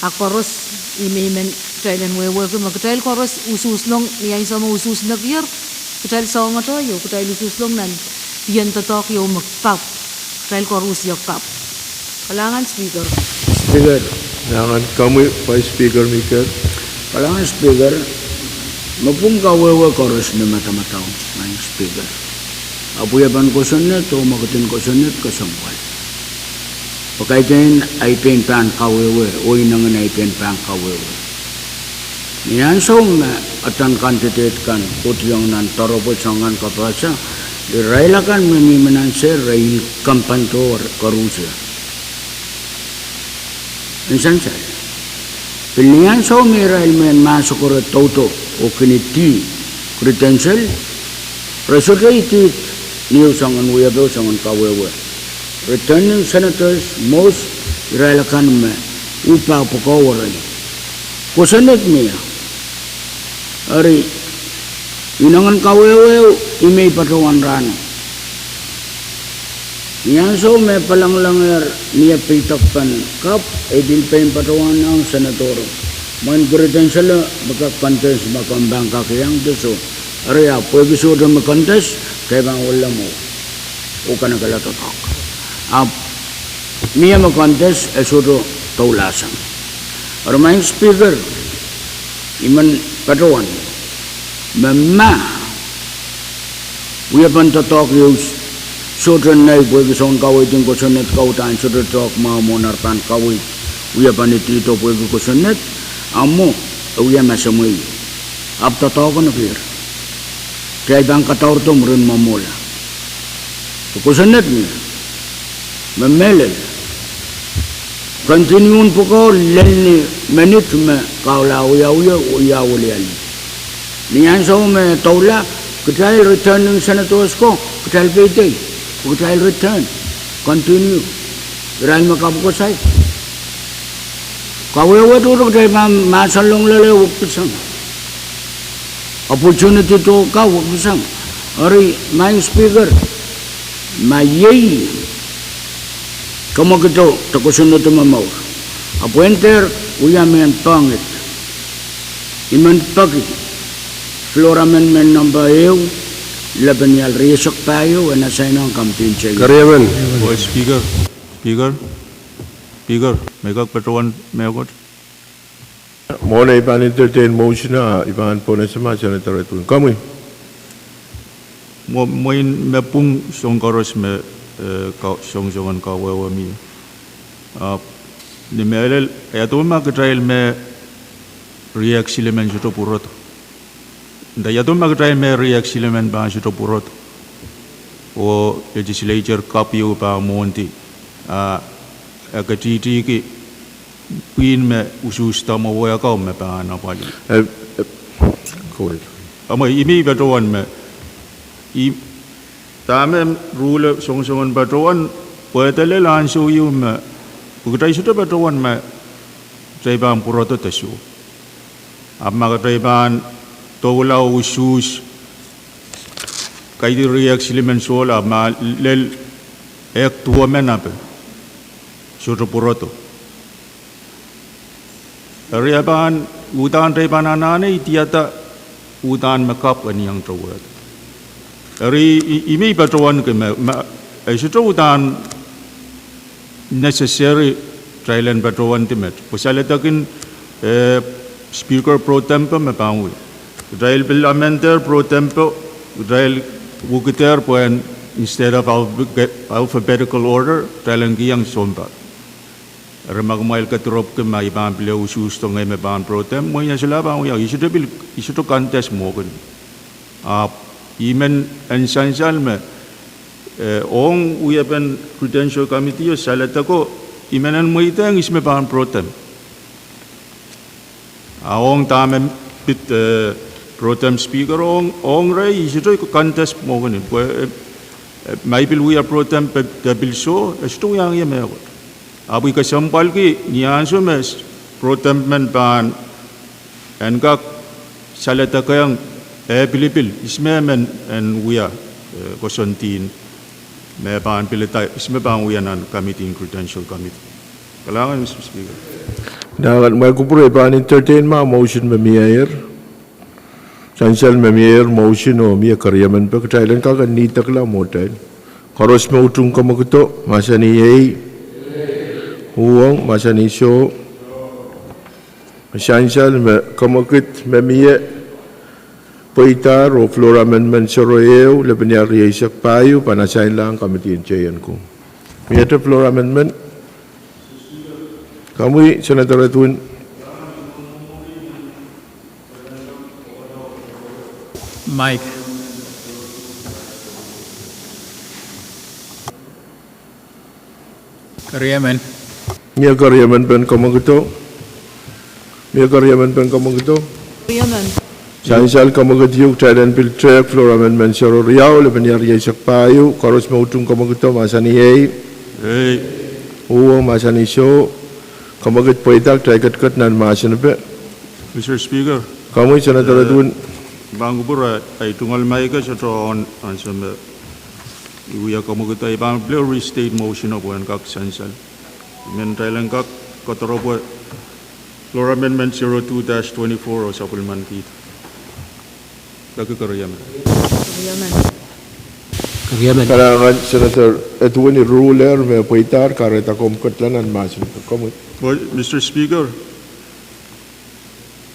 A koaros, I men kitail en wehwehki me kitail koaros usuhslong ni ansou me usuhs nekier, kitail soangodo ieu, kitail usuhslong nan pien doadoahk ieu me kapw, kitail koaros wia kapw. Kalahngan Speaker. Speaker. Kalahngan komwi Vice Speaker Miket. Kalahngan Speaker, me pwung kawehwe koaros ni madamadau, Madam Speaker. Ahpw wiepen kosonned oh mwekidin kosonned kesempwal. Pwe kaidehn ahi pein pahn kawehwe, oh inengen ahi pein pahn kawehwe. Ni ansou me aden candidate kan kohdiong nan doaropwe soangen kapehse, irail akan me mihmi nan sel re incumbent oh koaros wia. Nsensa. Pil ni ansou me irail mehn mahsoko re doudo oh kin idih credential, re sohte idih ni ehu soangen wiepe, soangen kawehwe. Returning senators, most, irail akan me uhpah pwukoa werei. Kosonned mie. Eri, inengen kawehwe, I men patohwan rahno. Ni ansou me palanglangehr ni peidekpen kapw, e pil pein patohwan ong senator. Mwein credential me kak contest me komw pahn kak iang de soh. Eri ahpw pwehki sohte me contest, ke pahn wella mwo. Oh kanekehla doadoahk. Ahpw mie me contest e sohte doulahsang. Eri Madam Speaker, I men patohwan me ma wiepen doadoahk ieu sohte nei pwehki soun kaweid en kosonned ka uhdahn sohte doadoahk mwahu mwohn ar pahn kaweid wiepen idihdo pwehki kosonned, a mwo e wia masamwe. Ahpw doadoahk en appear. Kitail pahn kadaurdo mwurin mwomwohla. Kosonned mie. Me mehlel. Continue pwukoa lel ni minit me kahula wiawi oh ia wilialih. Ni ansou me doula, kitail returning senators ko, kitail peidei. Pwe kitail return. Continue. Irail me kapw koasoi. Kawehwe tohto kitail pahn mahsanlong loale wekpeseng. Opportunity tohto ka wekpeseng. Eri Madam Speaker, ma iei komw ketido de kosonnedo me mour, ahpw en dehr wia mehn pohnget. I men peki floor amendment number ehu, lepin ial riesek pahieu, e na sainohng komw pil check. Keriemen. Oi, Speaker, Speaker, Speaker, me I kak patohwan mehkot? Mwohn ei pahn entertain motion a, I pahn pohnese ma Senator Edwin. Komwi. Mwo-, mwein me pwung soang koaros me, eh, ka-, soangsoangen kawehwe mie. Ah, ni mehlel, iaduwen ma kitail me riehk silimen sohte pwurodo. Nda iaduwen ma kitail me riehk silimen pahn sohte pwurodo. Oh legislature kapw ieu pahn mwohndi. Ah, e ketihtihki pwihn me usuhsdo mwo wehkau me pahn apwalih. Eh, eh, kawil. Amwe, I men patohwan me, I, dahme ruhla soangsoangen patohwan, pwehde lel ansou ieu me, pwe kitail sohte patohwan me, kitail pahn pwurodo de soh. Ahpw ma kitail pahn doula usuhs, kaidehn riehk silimen sohla, ma lel ehk duwemen ape, sohte pwurodo. Eri e pahn, uhdahn kitail pahn anahne idiada, uhdahn me kapw en iang towehda. Eri I, I men patohwanki me, ma, E sohte uhdahn necessary kitail en patohwan di met. Pwe saledek en, eh, Speaker pro tempore me pahn wia. Kitail pil amender pro tempore, kitail wukeder pwehn, instead of alphabet-, alphabetical order, kitail en kihong sounpar. Eri ma kumwail kediropwki ma I pahn pil usuhs dohng ngehi me pahn pro tem, mwein I solahr pahn wia, I sohte pil, I sohte contest mwohkin. Ahpw I men en sansal me, eh, ong wiepen Credential Committee o saledeko, I men en mweidehng ihs me pahn pro tem. A ong dahme pid, eh, pro tem speaker ong, ong rehi, I sohte contest mwohkin, pwe, eh, eh, ma I pil wia pro tem pe, de pil soh, e sohte wiahiong ie mehkot. Ahpw I kesempwalki ni ansou me s-, pro tem men pahn en kak saledekiong, eh, pilipil, ihs me men en wia, eh, koasoandi me pahn pilada, ihs me pahn wia nan committee en Credential Committee. Kalahngan, Mister Speaker. Kalahngan, ma I kupwure I pahn entertain ma motion me mie. Sansal me mie, motion o mie keriemen pwe kitail en kak en nidekla mwohtail. Koaros me utung kamwakido, mahsanih iei. Uhwong, mahsanih soh. Sansal me kamwakid me mie pweida oh floor amendment sohte ehu, lepin riau rieisek pahieu, pahn asainlahng committee en J N Kung. Miehte floor amendment. Komwi, Senator Edwin. Mike. Keriemen. Mie keriemen pen kamwakido. Mie keriemen pen kamwakido. Keriemen. Sansal kamwakid ieu kitail en pil tehk floor amendment sohte riau, lepin riau rieisek pahieu, koaros me utung kamwakido, mahsanih iei. Iei. Uhwong, mahsanih soh. Kamwakid pweida, kitail ketiket nan mahsen epe. Mister Speaker. Komwi, Senator Edwin. Pahn kupwure, ahi tungoal Mike sohte on ansou me I wia kamwakido, I pahn pil restate motion o pwehn kak sansal. I men kitail en kak koadoropwe floor amendment zero two dash twenty-four o sapwellimankihda. Peki keriemen. Keriemen. Kalahngan Senator Edwin, I rulehr me pweida, kahrehda komw ketla nan mahsen epe. Komwi. Well, Mister Speaker,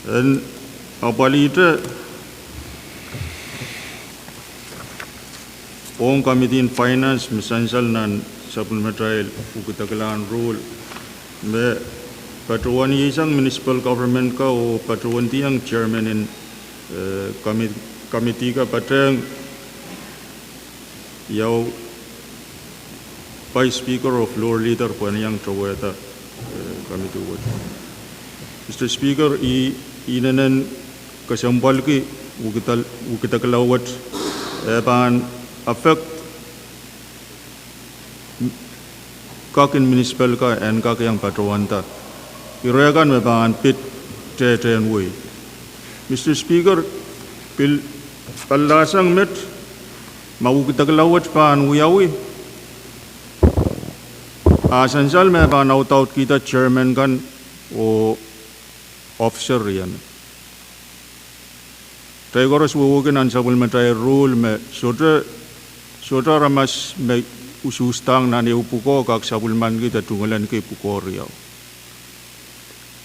en apwalihte ong committee en finance me sansal nan sapwellimatail wukideklahn rule me patohwan ieisang municipal government ka oh patohwandiong chairman en, eh, commi-, committee ka patehng ieu Vice Speaker oh Floor Leader pwehn iang towehda, eh, committee wet. Mister Speaker, I, I inenen kesempwalki wukidek-, wukidekla wet, eh, pahn affect kak en municipal ka en kak iang patohwanda ire kan me pahn pid tehtehn wehi. Mister Speaker, pil pallahsang met ma wukidekla wet pahn wiawi, a sansal me pahn audaudkihda chairman kan oh officer riemen. Kitail koaros wehwehki nan sapwellimatail rule me sohte, sohte aramas me usuhsdahng nan ehu pwukoa kak sapwellimanki de tungoalenki pwukoa riau.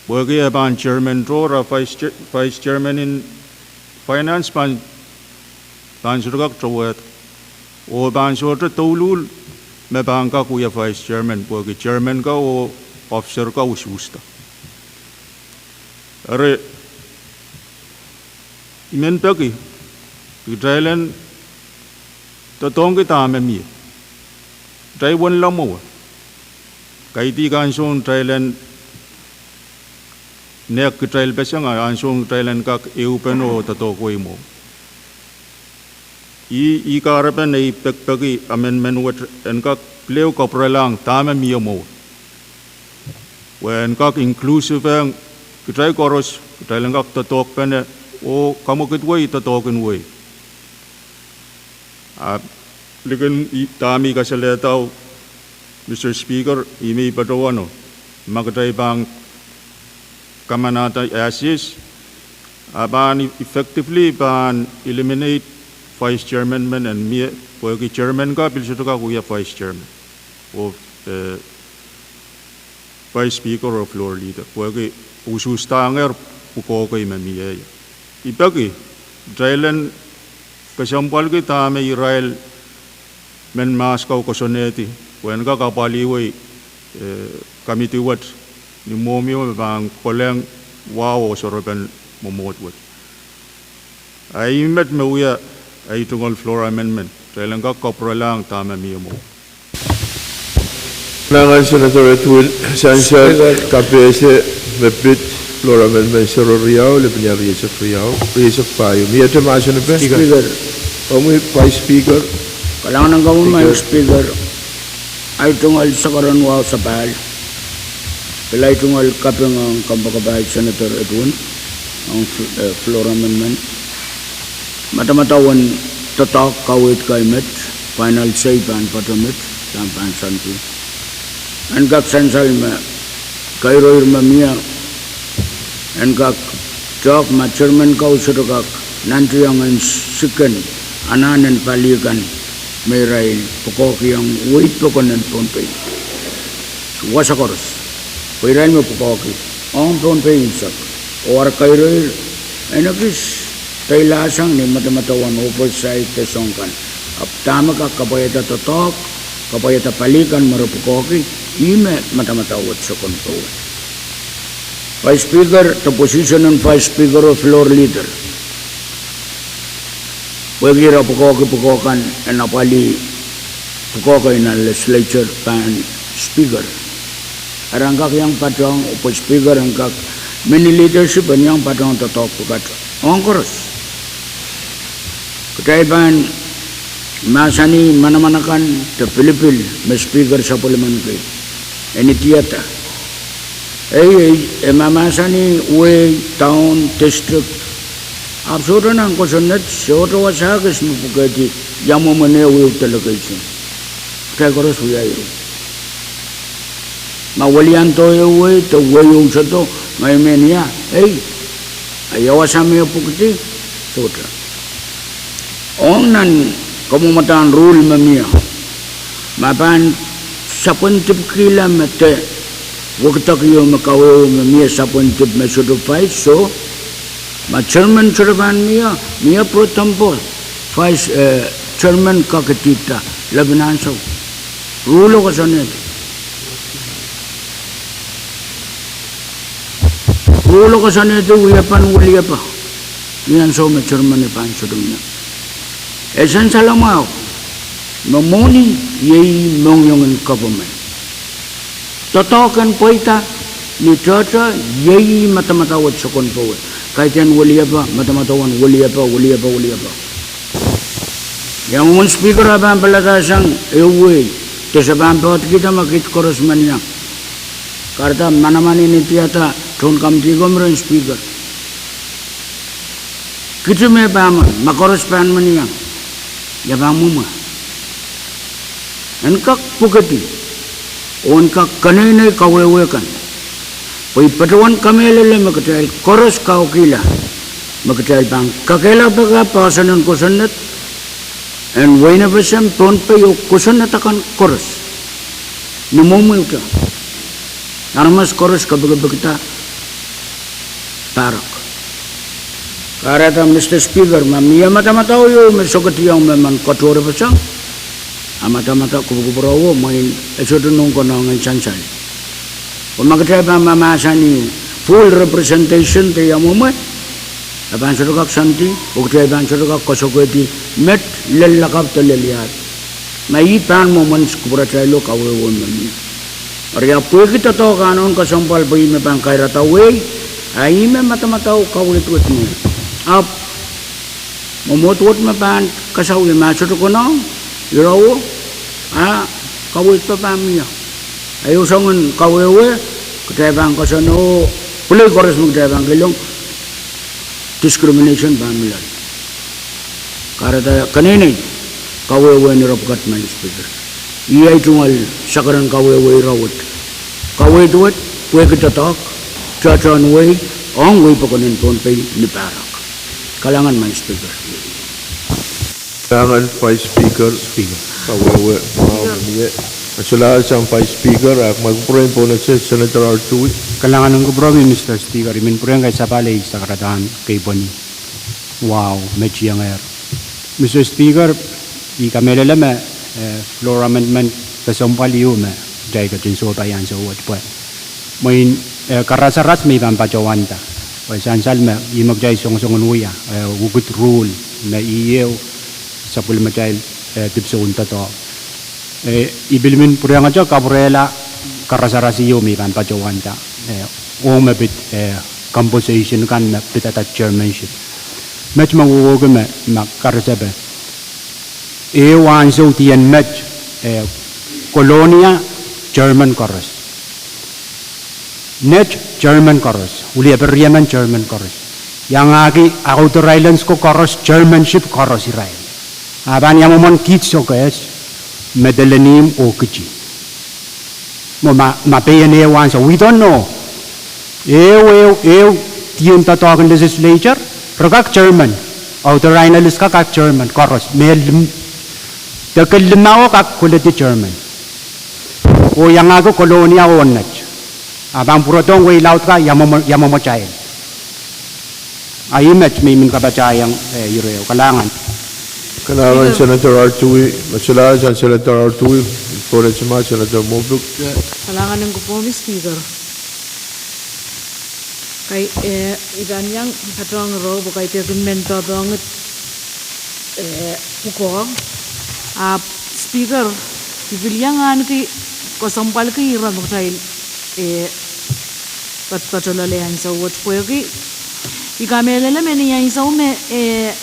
Pwehki e pahn chairman tohr a vice chair-, vice chairman en finance pahn, pahn sohte kak towehda. Oh pahn sohte douluhl me pahn kak wia vice chairman, pwehki chairman ka oh officer ka usuhsda. Eri, I men peki, kitail en doadoahngki dahme mie. Kitail wenla mwowe. Kaidehk ansoun kitail en nehk kitail peseng, ansoun kitail en kak ehupene oh doadoahk wehi mwo. Ih, ih kahrepen ei pekipeki amendment wet en kak pil ehu kapwurelahng dahme mie mwo. Pwe en kak inclusive-ehng kitail koaros, kitail en kak doadoahkpene oh kamwakid wehi doadoahk en wehi. A likin dahme I kasalehdao, Mister Speaker, ih me I patohwano, ma kitail pahn kamanahda as is, a pahn effectively pahn eliminate Vice chairman men en mie, pwehki chairman ka pil sohte kak wia vice chairman, oh, eh, vice speaker oh floor leader, pwehki usuhstangehr pwukoa kei me mie. I peki, kitail en kesempwalki dahme irail men mahs kau koasoanehdi, pwe en kak apwalih wei, eh, committee wet ni mwomwio me pahn kolehng wahu oh sohte pahn mwomwohd wet. A ih met me wia ei tungoal floor amendment, kitail en kak kapwurelahng dahme mie mwo. Nangan Senator Edwin, sansal kapehse me pid floor amendment sero riau, lepin ia rieisek riau, rieisek pahieu. Mie te mahsen epe? Speaker. Omwi Vice Speaker. Kalahngan en komwi Madam Speaker. Ei tungoal sakaradahn wahu sapahl. Pil ei tungoal kaping ong kompoakepahi Senator Edwin ong fl-, eh, floor amendment. Madamadau en doadoahk kaweid kei met, final say pahn patoh met, pahn, pahn sansal. En kak sansal me, kairoir me mie, en kak doadoahk ma chairman kau sohte kak nantihong en siken anahn en pali kan me irail pwukoahkihong wehi pokon en Pohnpei. Wasa koaros. Pwe irail me pwukoahki ong Pohnpei unsek. Oh ar kairoir en ekis deilahsang ni madamadau en oversight de soahng kan. Ahpw dahme kak kapwaiada doadoahk, kapwaiada pali kan me re pwukoahki, ih me madamadau wet sokon powe. Vice Speaker, de position en Vice Speaker oh floor leader. Pwehki re pwukoahki pwukoa kan en apwalih pwukoa kei nan legislature pahn Speaker. Eri en kak iang patohng, pwe Speaker en kak, mini leadership en iang patohng doadoahk pwukat ong koaros. Kitail pahn mahsanih manaman akan de pilipil me Speaker sapwellimen kei en idiada. Ei, ei, e mahmahsanih wehi, town, district. Ahpw sohte nan kosonned, sohte wasa kis me pwukehdi ia mwomwen ehu delegation. Kitail koaros wia ieu. Ma welian doh ehu wehi, de wehi unsek doh, ngehi men ia, ei, a ia wasa me pwukidi, sohte. Ong nan kamwomwadahn rule me mie, ma pahn sapwendipkihla me de wekidekio me kawehwe me mie sapwendip me sohte vice, soh, ma chairman sohte pahn mie, mie pro tempore vice, eh, chairman kak idihda lepin ansou. Rule koasoanehdi. Rule koasoanehdi wiepen weliepe ni ansou me chairman e pahn sohte mie. E sansal mwahu me mwohni iei mohngiong en government. Doadoahk en pweida ni tohto iei madamadau wet sokon powe. Kaidehn weliepe, madamadau en weliepe, weliepe, weliepe. Ia mwomwen Speaker e pahn pilada sang ehu wehi, de se pahn poadikihda ma kiht koaros men iang. Kahrehda manaman en idiada tohn committee ko me rehn Speaker. Kiti me pahn men, ma koaros pahn men iang. Ia pahn mwomwe. En kak pwukedi, oh en kak keneinei kawehwe kan. Pwe I patohwan kamehlele me kitail koaros kaukihla me kitail pahn kakehlaka poahsoan en kosonned en wehin FSM, Pohnpei oh kosonned akan koaros. Ni mwomwehte aramas koaros kepikipikda pahrek. Kahrehda Mister Speaker, ma mie madamadau ieu me sokediong me men katohrepeseng, a madamadau kupwukupwure o mwein e sohte nohn konehng en sansal. Pwe ma kitail pahn mahmahsanih full representation de ia mwomwe, e pahn sohte kak soandi, oh kitail pahn sohte kak koasokohdi met lel lakapw de lel iahd. Ma ih pahn mwomwen kupwuratail oh kawehwe me mie. Eri ahpw pwehki doadoahk a nohn kesempwal pwe ih me pahn kairada wehi, a ih me madamadau kaweid wet mie. Ahpw mwomwohd wet me pahn kasawih ma sohte konehng, irawo, a kaweid pahn mie. A ieu soangen kawehwe, kitail pahn koasoanehdi, pwulei koaros me kitail pahn keilong, discrimination pahn mih loal. Kahrehda keneinei kawehwe ni rapw kat, Madam Speaker. Iei tungoal sakaradahn kawehwe ire wet. Kaweid wet, pwehki doadoahk, tohtohn wehi, ong wehi pokon en Pohnpei ni pahrek. Kalahngan, Madam Speaker. Kalahngan Vice Speaker. Speaker. Kawehwe, mwahu me mie. Solahr sang Vice Speaker, ahpw ma kupwuren pwonese Senator Artui. Kalahngan en kupwuromwi, Mister Speaker, I men pwurehng kasapahl ei sakaradahn keipweni. Wow, me tiengehr. Mister Speaker, I kamehlele me, eh, floor amendment kesempwal ieu me kitail ketin sohpai ansou wet pwe mwein, eh, karasaras me I pahn patohwanda. Pwe sansal me ih me kitail songosongen wia, eh, ukut rule me ieu sapwellimatail, eh, dipwisoun doadoahk. Eh, I pil men pwurehngete kapwurehla karasaras ieu me I pahn patohwanda, eh, ong me pid, eh, composition kan me pidada chairmanship. Met me wehwehki me, me karasepe. Ehu ansou dien met, eh, Kolonia chairman koaros. Net chairman koaros, William Perry emen chairman koaros. Iangahki Outer Islands ko koaros chairmanship koaros irail. A pahn ia mwomwen kiht sokehs, me delenihmw oh kiti. Mwo ma, ma pein ehu ansou, we don't know. Ehu, ehu, ehu dien doadoahk en legislature, re kak chairman. Outer Islands ka kak chairman, koaros. Me lim, de ke limau kak koledi chairman. Oh iangahki Kolonia oh Net. A pahn pwurodohng wehi laud ka ia mwomwe, ia mwomwatail. A ih met me I men kapatahiong, eh, ire, kalahngan. Kalahngan Senator Artui, me solahr sang Senator Artui, pwonese ma Senator Moffitt. Kalahngan en kupwuromwi Speaker. Kai, eh, I pahn iang patohng rou pwe kaidehkin men doadoahk, eh, pwukoa. Ahpw Speaker, I pil iang ahneki kesempwalki ire me kitail, eh, patopato loale ansou wet pwehki I kamehlele me ni ansou me, eh,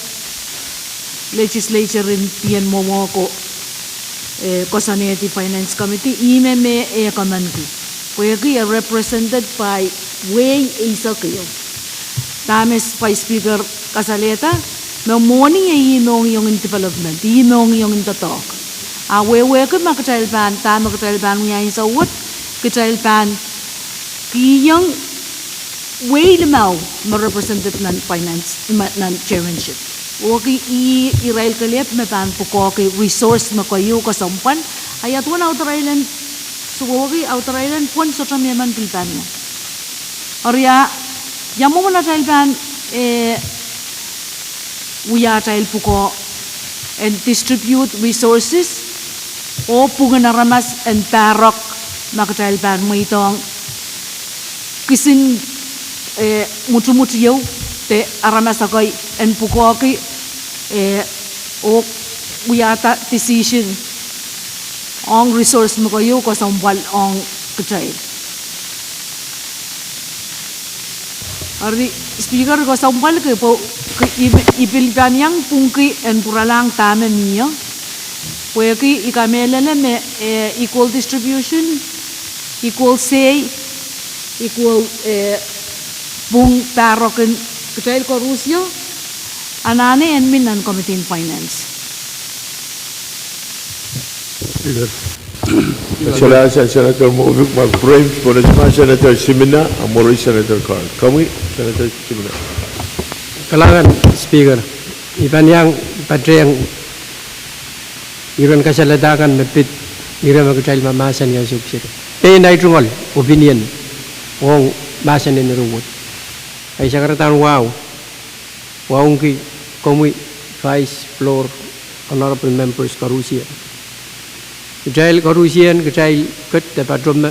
legislature en dien mwomwe ko, eh, koasoanehdi Finance Committee, ih me me, eh, komenki. Pwehki e represented by wehi eisek ehu. Dahme Vice Speaker kasalehda, me mwohni e ih mohngiong en development, ih mohngiong en doadoahk. A wehwehki ma kitail pahn, dahme kitail pahn wia ansou wet, kitail pahn kihong wehi limau me represented nan finance, me nan chairmanship. Oh ki ih irail kelehpw me pahn pwukoahki resource me keieu kesempwal, a ia duwen Outer Island, soh, oh ki Outer Island pwon sohte me men pil pahn ia. Eri a, ia mwomwen atail pahn, eh, wia atail pwukoa en distribute resources, oh pwungen aramas en pahrek ma kitail pahn mweidohng kisin, eh, mwotomwot ieu de aramas ekei en pwukoahki, eh, oh wiahda decision ong resource me keieu kesempwal ong kitail. Eri Speaker, kesempwal ki pwe, ki, I, I pil pahn iang pwungki en pwuralahng dahme mie. Pwehki I kamehlele me, eh, equal distribution, equal say, equal, eh, pwung pahrek en kitail koarusie, anahne en mi nan Committee on Finance. Solahr sang Senator Moffitt, ma kupwuren pwonese ma Senator Simina, a mwuri Senator Carl. Komwi, Senator Simina. Kalahngan Speaker, I pahn iang patehng iren kasalehda kan me pid ire me kitail mahmahsanih ansou kiset. Pein ahi tungoal opinion ong mahsen en ire wet. Ahi sakaradahn wahu, wauneki komwi Vice, Floor, Honorable Members koarusie. Kitail koarusie, kitail ket de patohwan,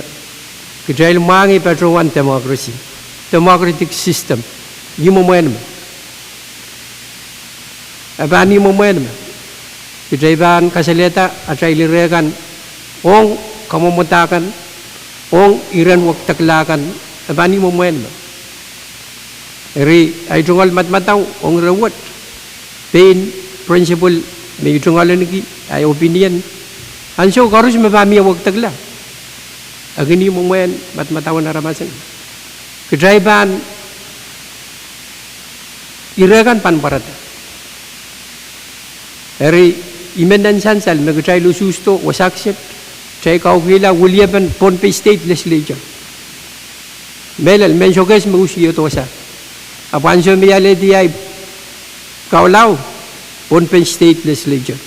kitail mwahngih patohwan democracy, democratic system. Ih mwomwen me, e pahn ih mwomwen me kitail pahn kasalehda atail ire kan ong kamwomwada kan, ong iren wekidekla kan, e pahn ih mwomwen me. Eri ahi tungoal madamadau ong ire wet, pein principle me I tungoal ahneki, ahi opinion, ansou koaros me pahn mie wekidekla, e kin ih mwomwen madamadauen aramas en. Kitail pahn, ire kan pahn pwarada. Eri I men nan sansal me kitail usuhsdo wasa kiset, kitail kaukihla weliepen Pohnpei State Legislature. Mehlel, mehn sokehs me usuhdo wasa. Ahpw ansou me I alehdi ahi kaulao, Pohnpei State Legislature.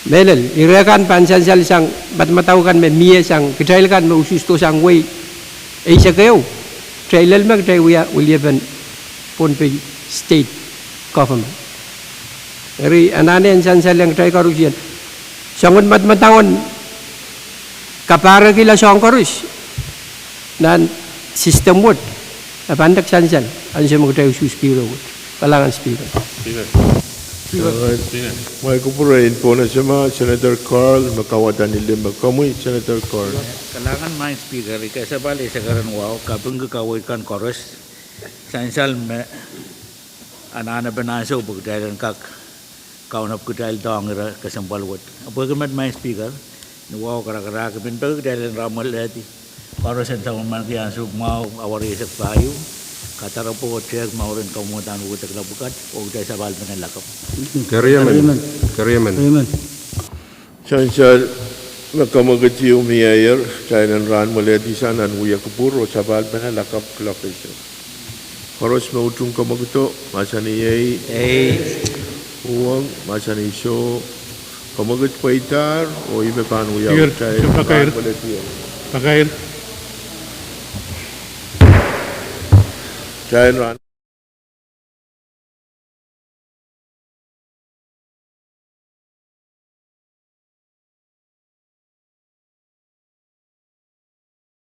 Mehlel, ire kan pahn sansal sang madamadau kan me mie sang kitail kan me usuhsdo sang wehi eisek ehu, kitail lel me kitail wia weliepen Pohnpei State Government. Eri anahne en sansal ong kitail koarusie. Soangen madamadau en kapahrehkihla soahng koaros nan system wet, e pahn dek sansal ansou me kitail usuhski ire wet. Kalahngan Speaker. Mwail kupwure en Pohnasema, Senator Carl, me kawada ni lime komwi, Senator Carl. Kalahngan Maing Speaker, I kesempwal eisek ehren wahu, kapingki kaweid kan koaros, sansal me anahnepen ansou pwe kitail en kak kaunop kitail dohng ire kesempwal wet. Ahpw pwehki met Maing Speaker, ni wahu karakarahk, I pil peki kitail en rahnmwelehdi koaros en sapwellimaniki ansou mwahu, awa rieisek pahieu, kadaropo oh tehk mouren kamwadang wudek lapwukat, oh kitail sapahlpene lakapw. Keriemen. Keriemen. Sansal me kamwekid ieu mieier, kitail en rahnmwelehdi sang nan wia kupwur oh sapahlpene lakapw kuloak eisek. Koaros me utung kamwekido, mahsanih ei. Uhwong, mahsanih soh. Kamwekid pweidahr, oh ih me pahn wia kitail en rahnmwelehdi. Kitail en rahn-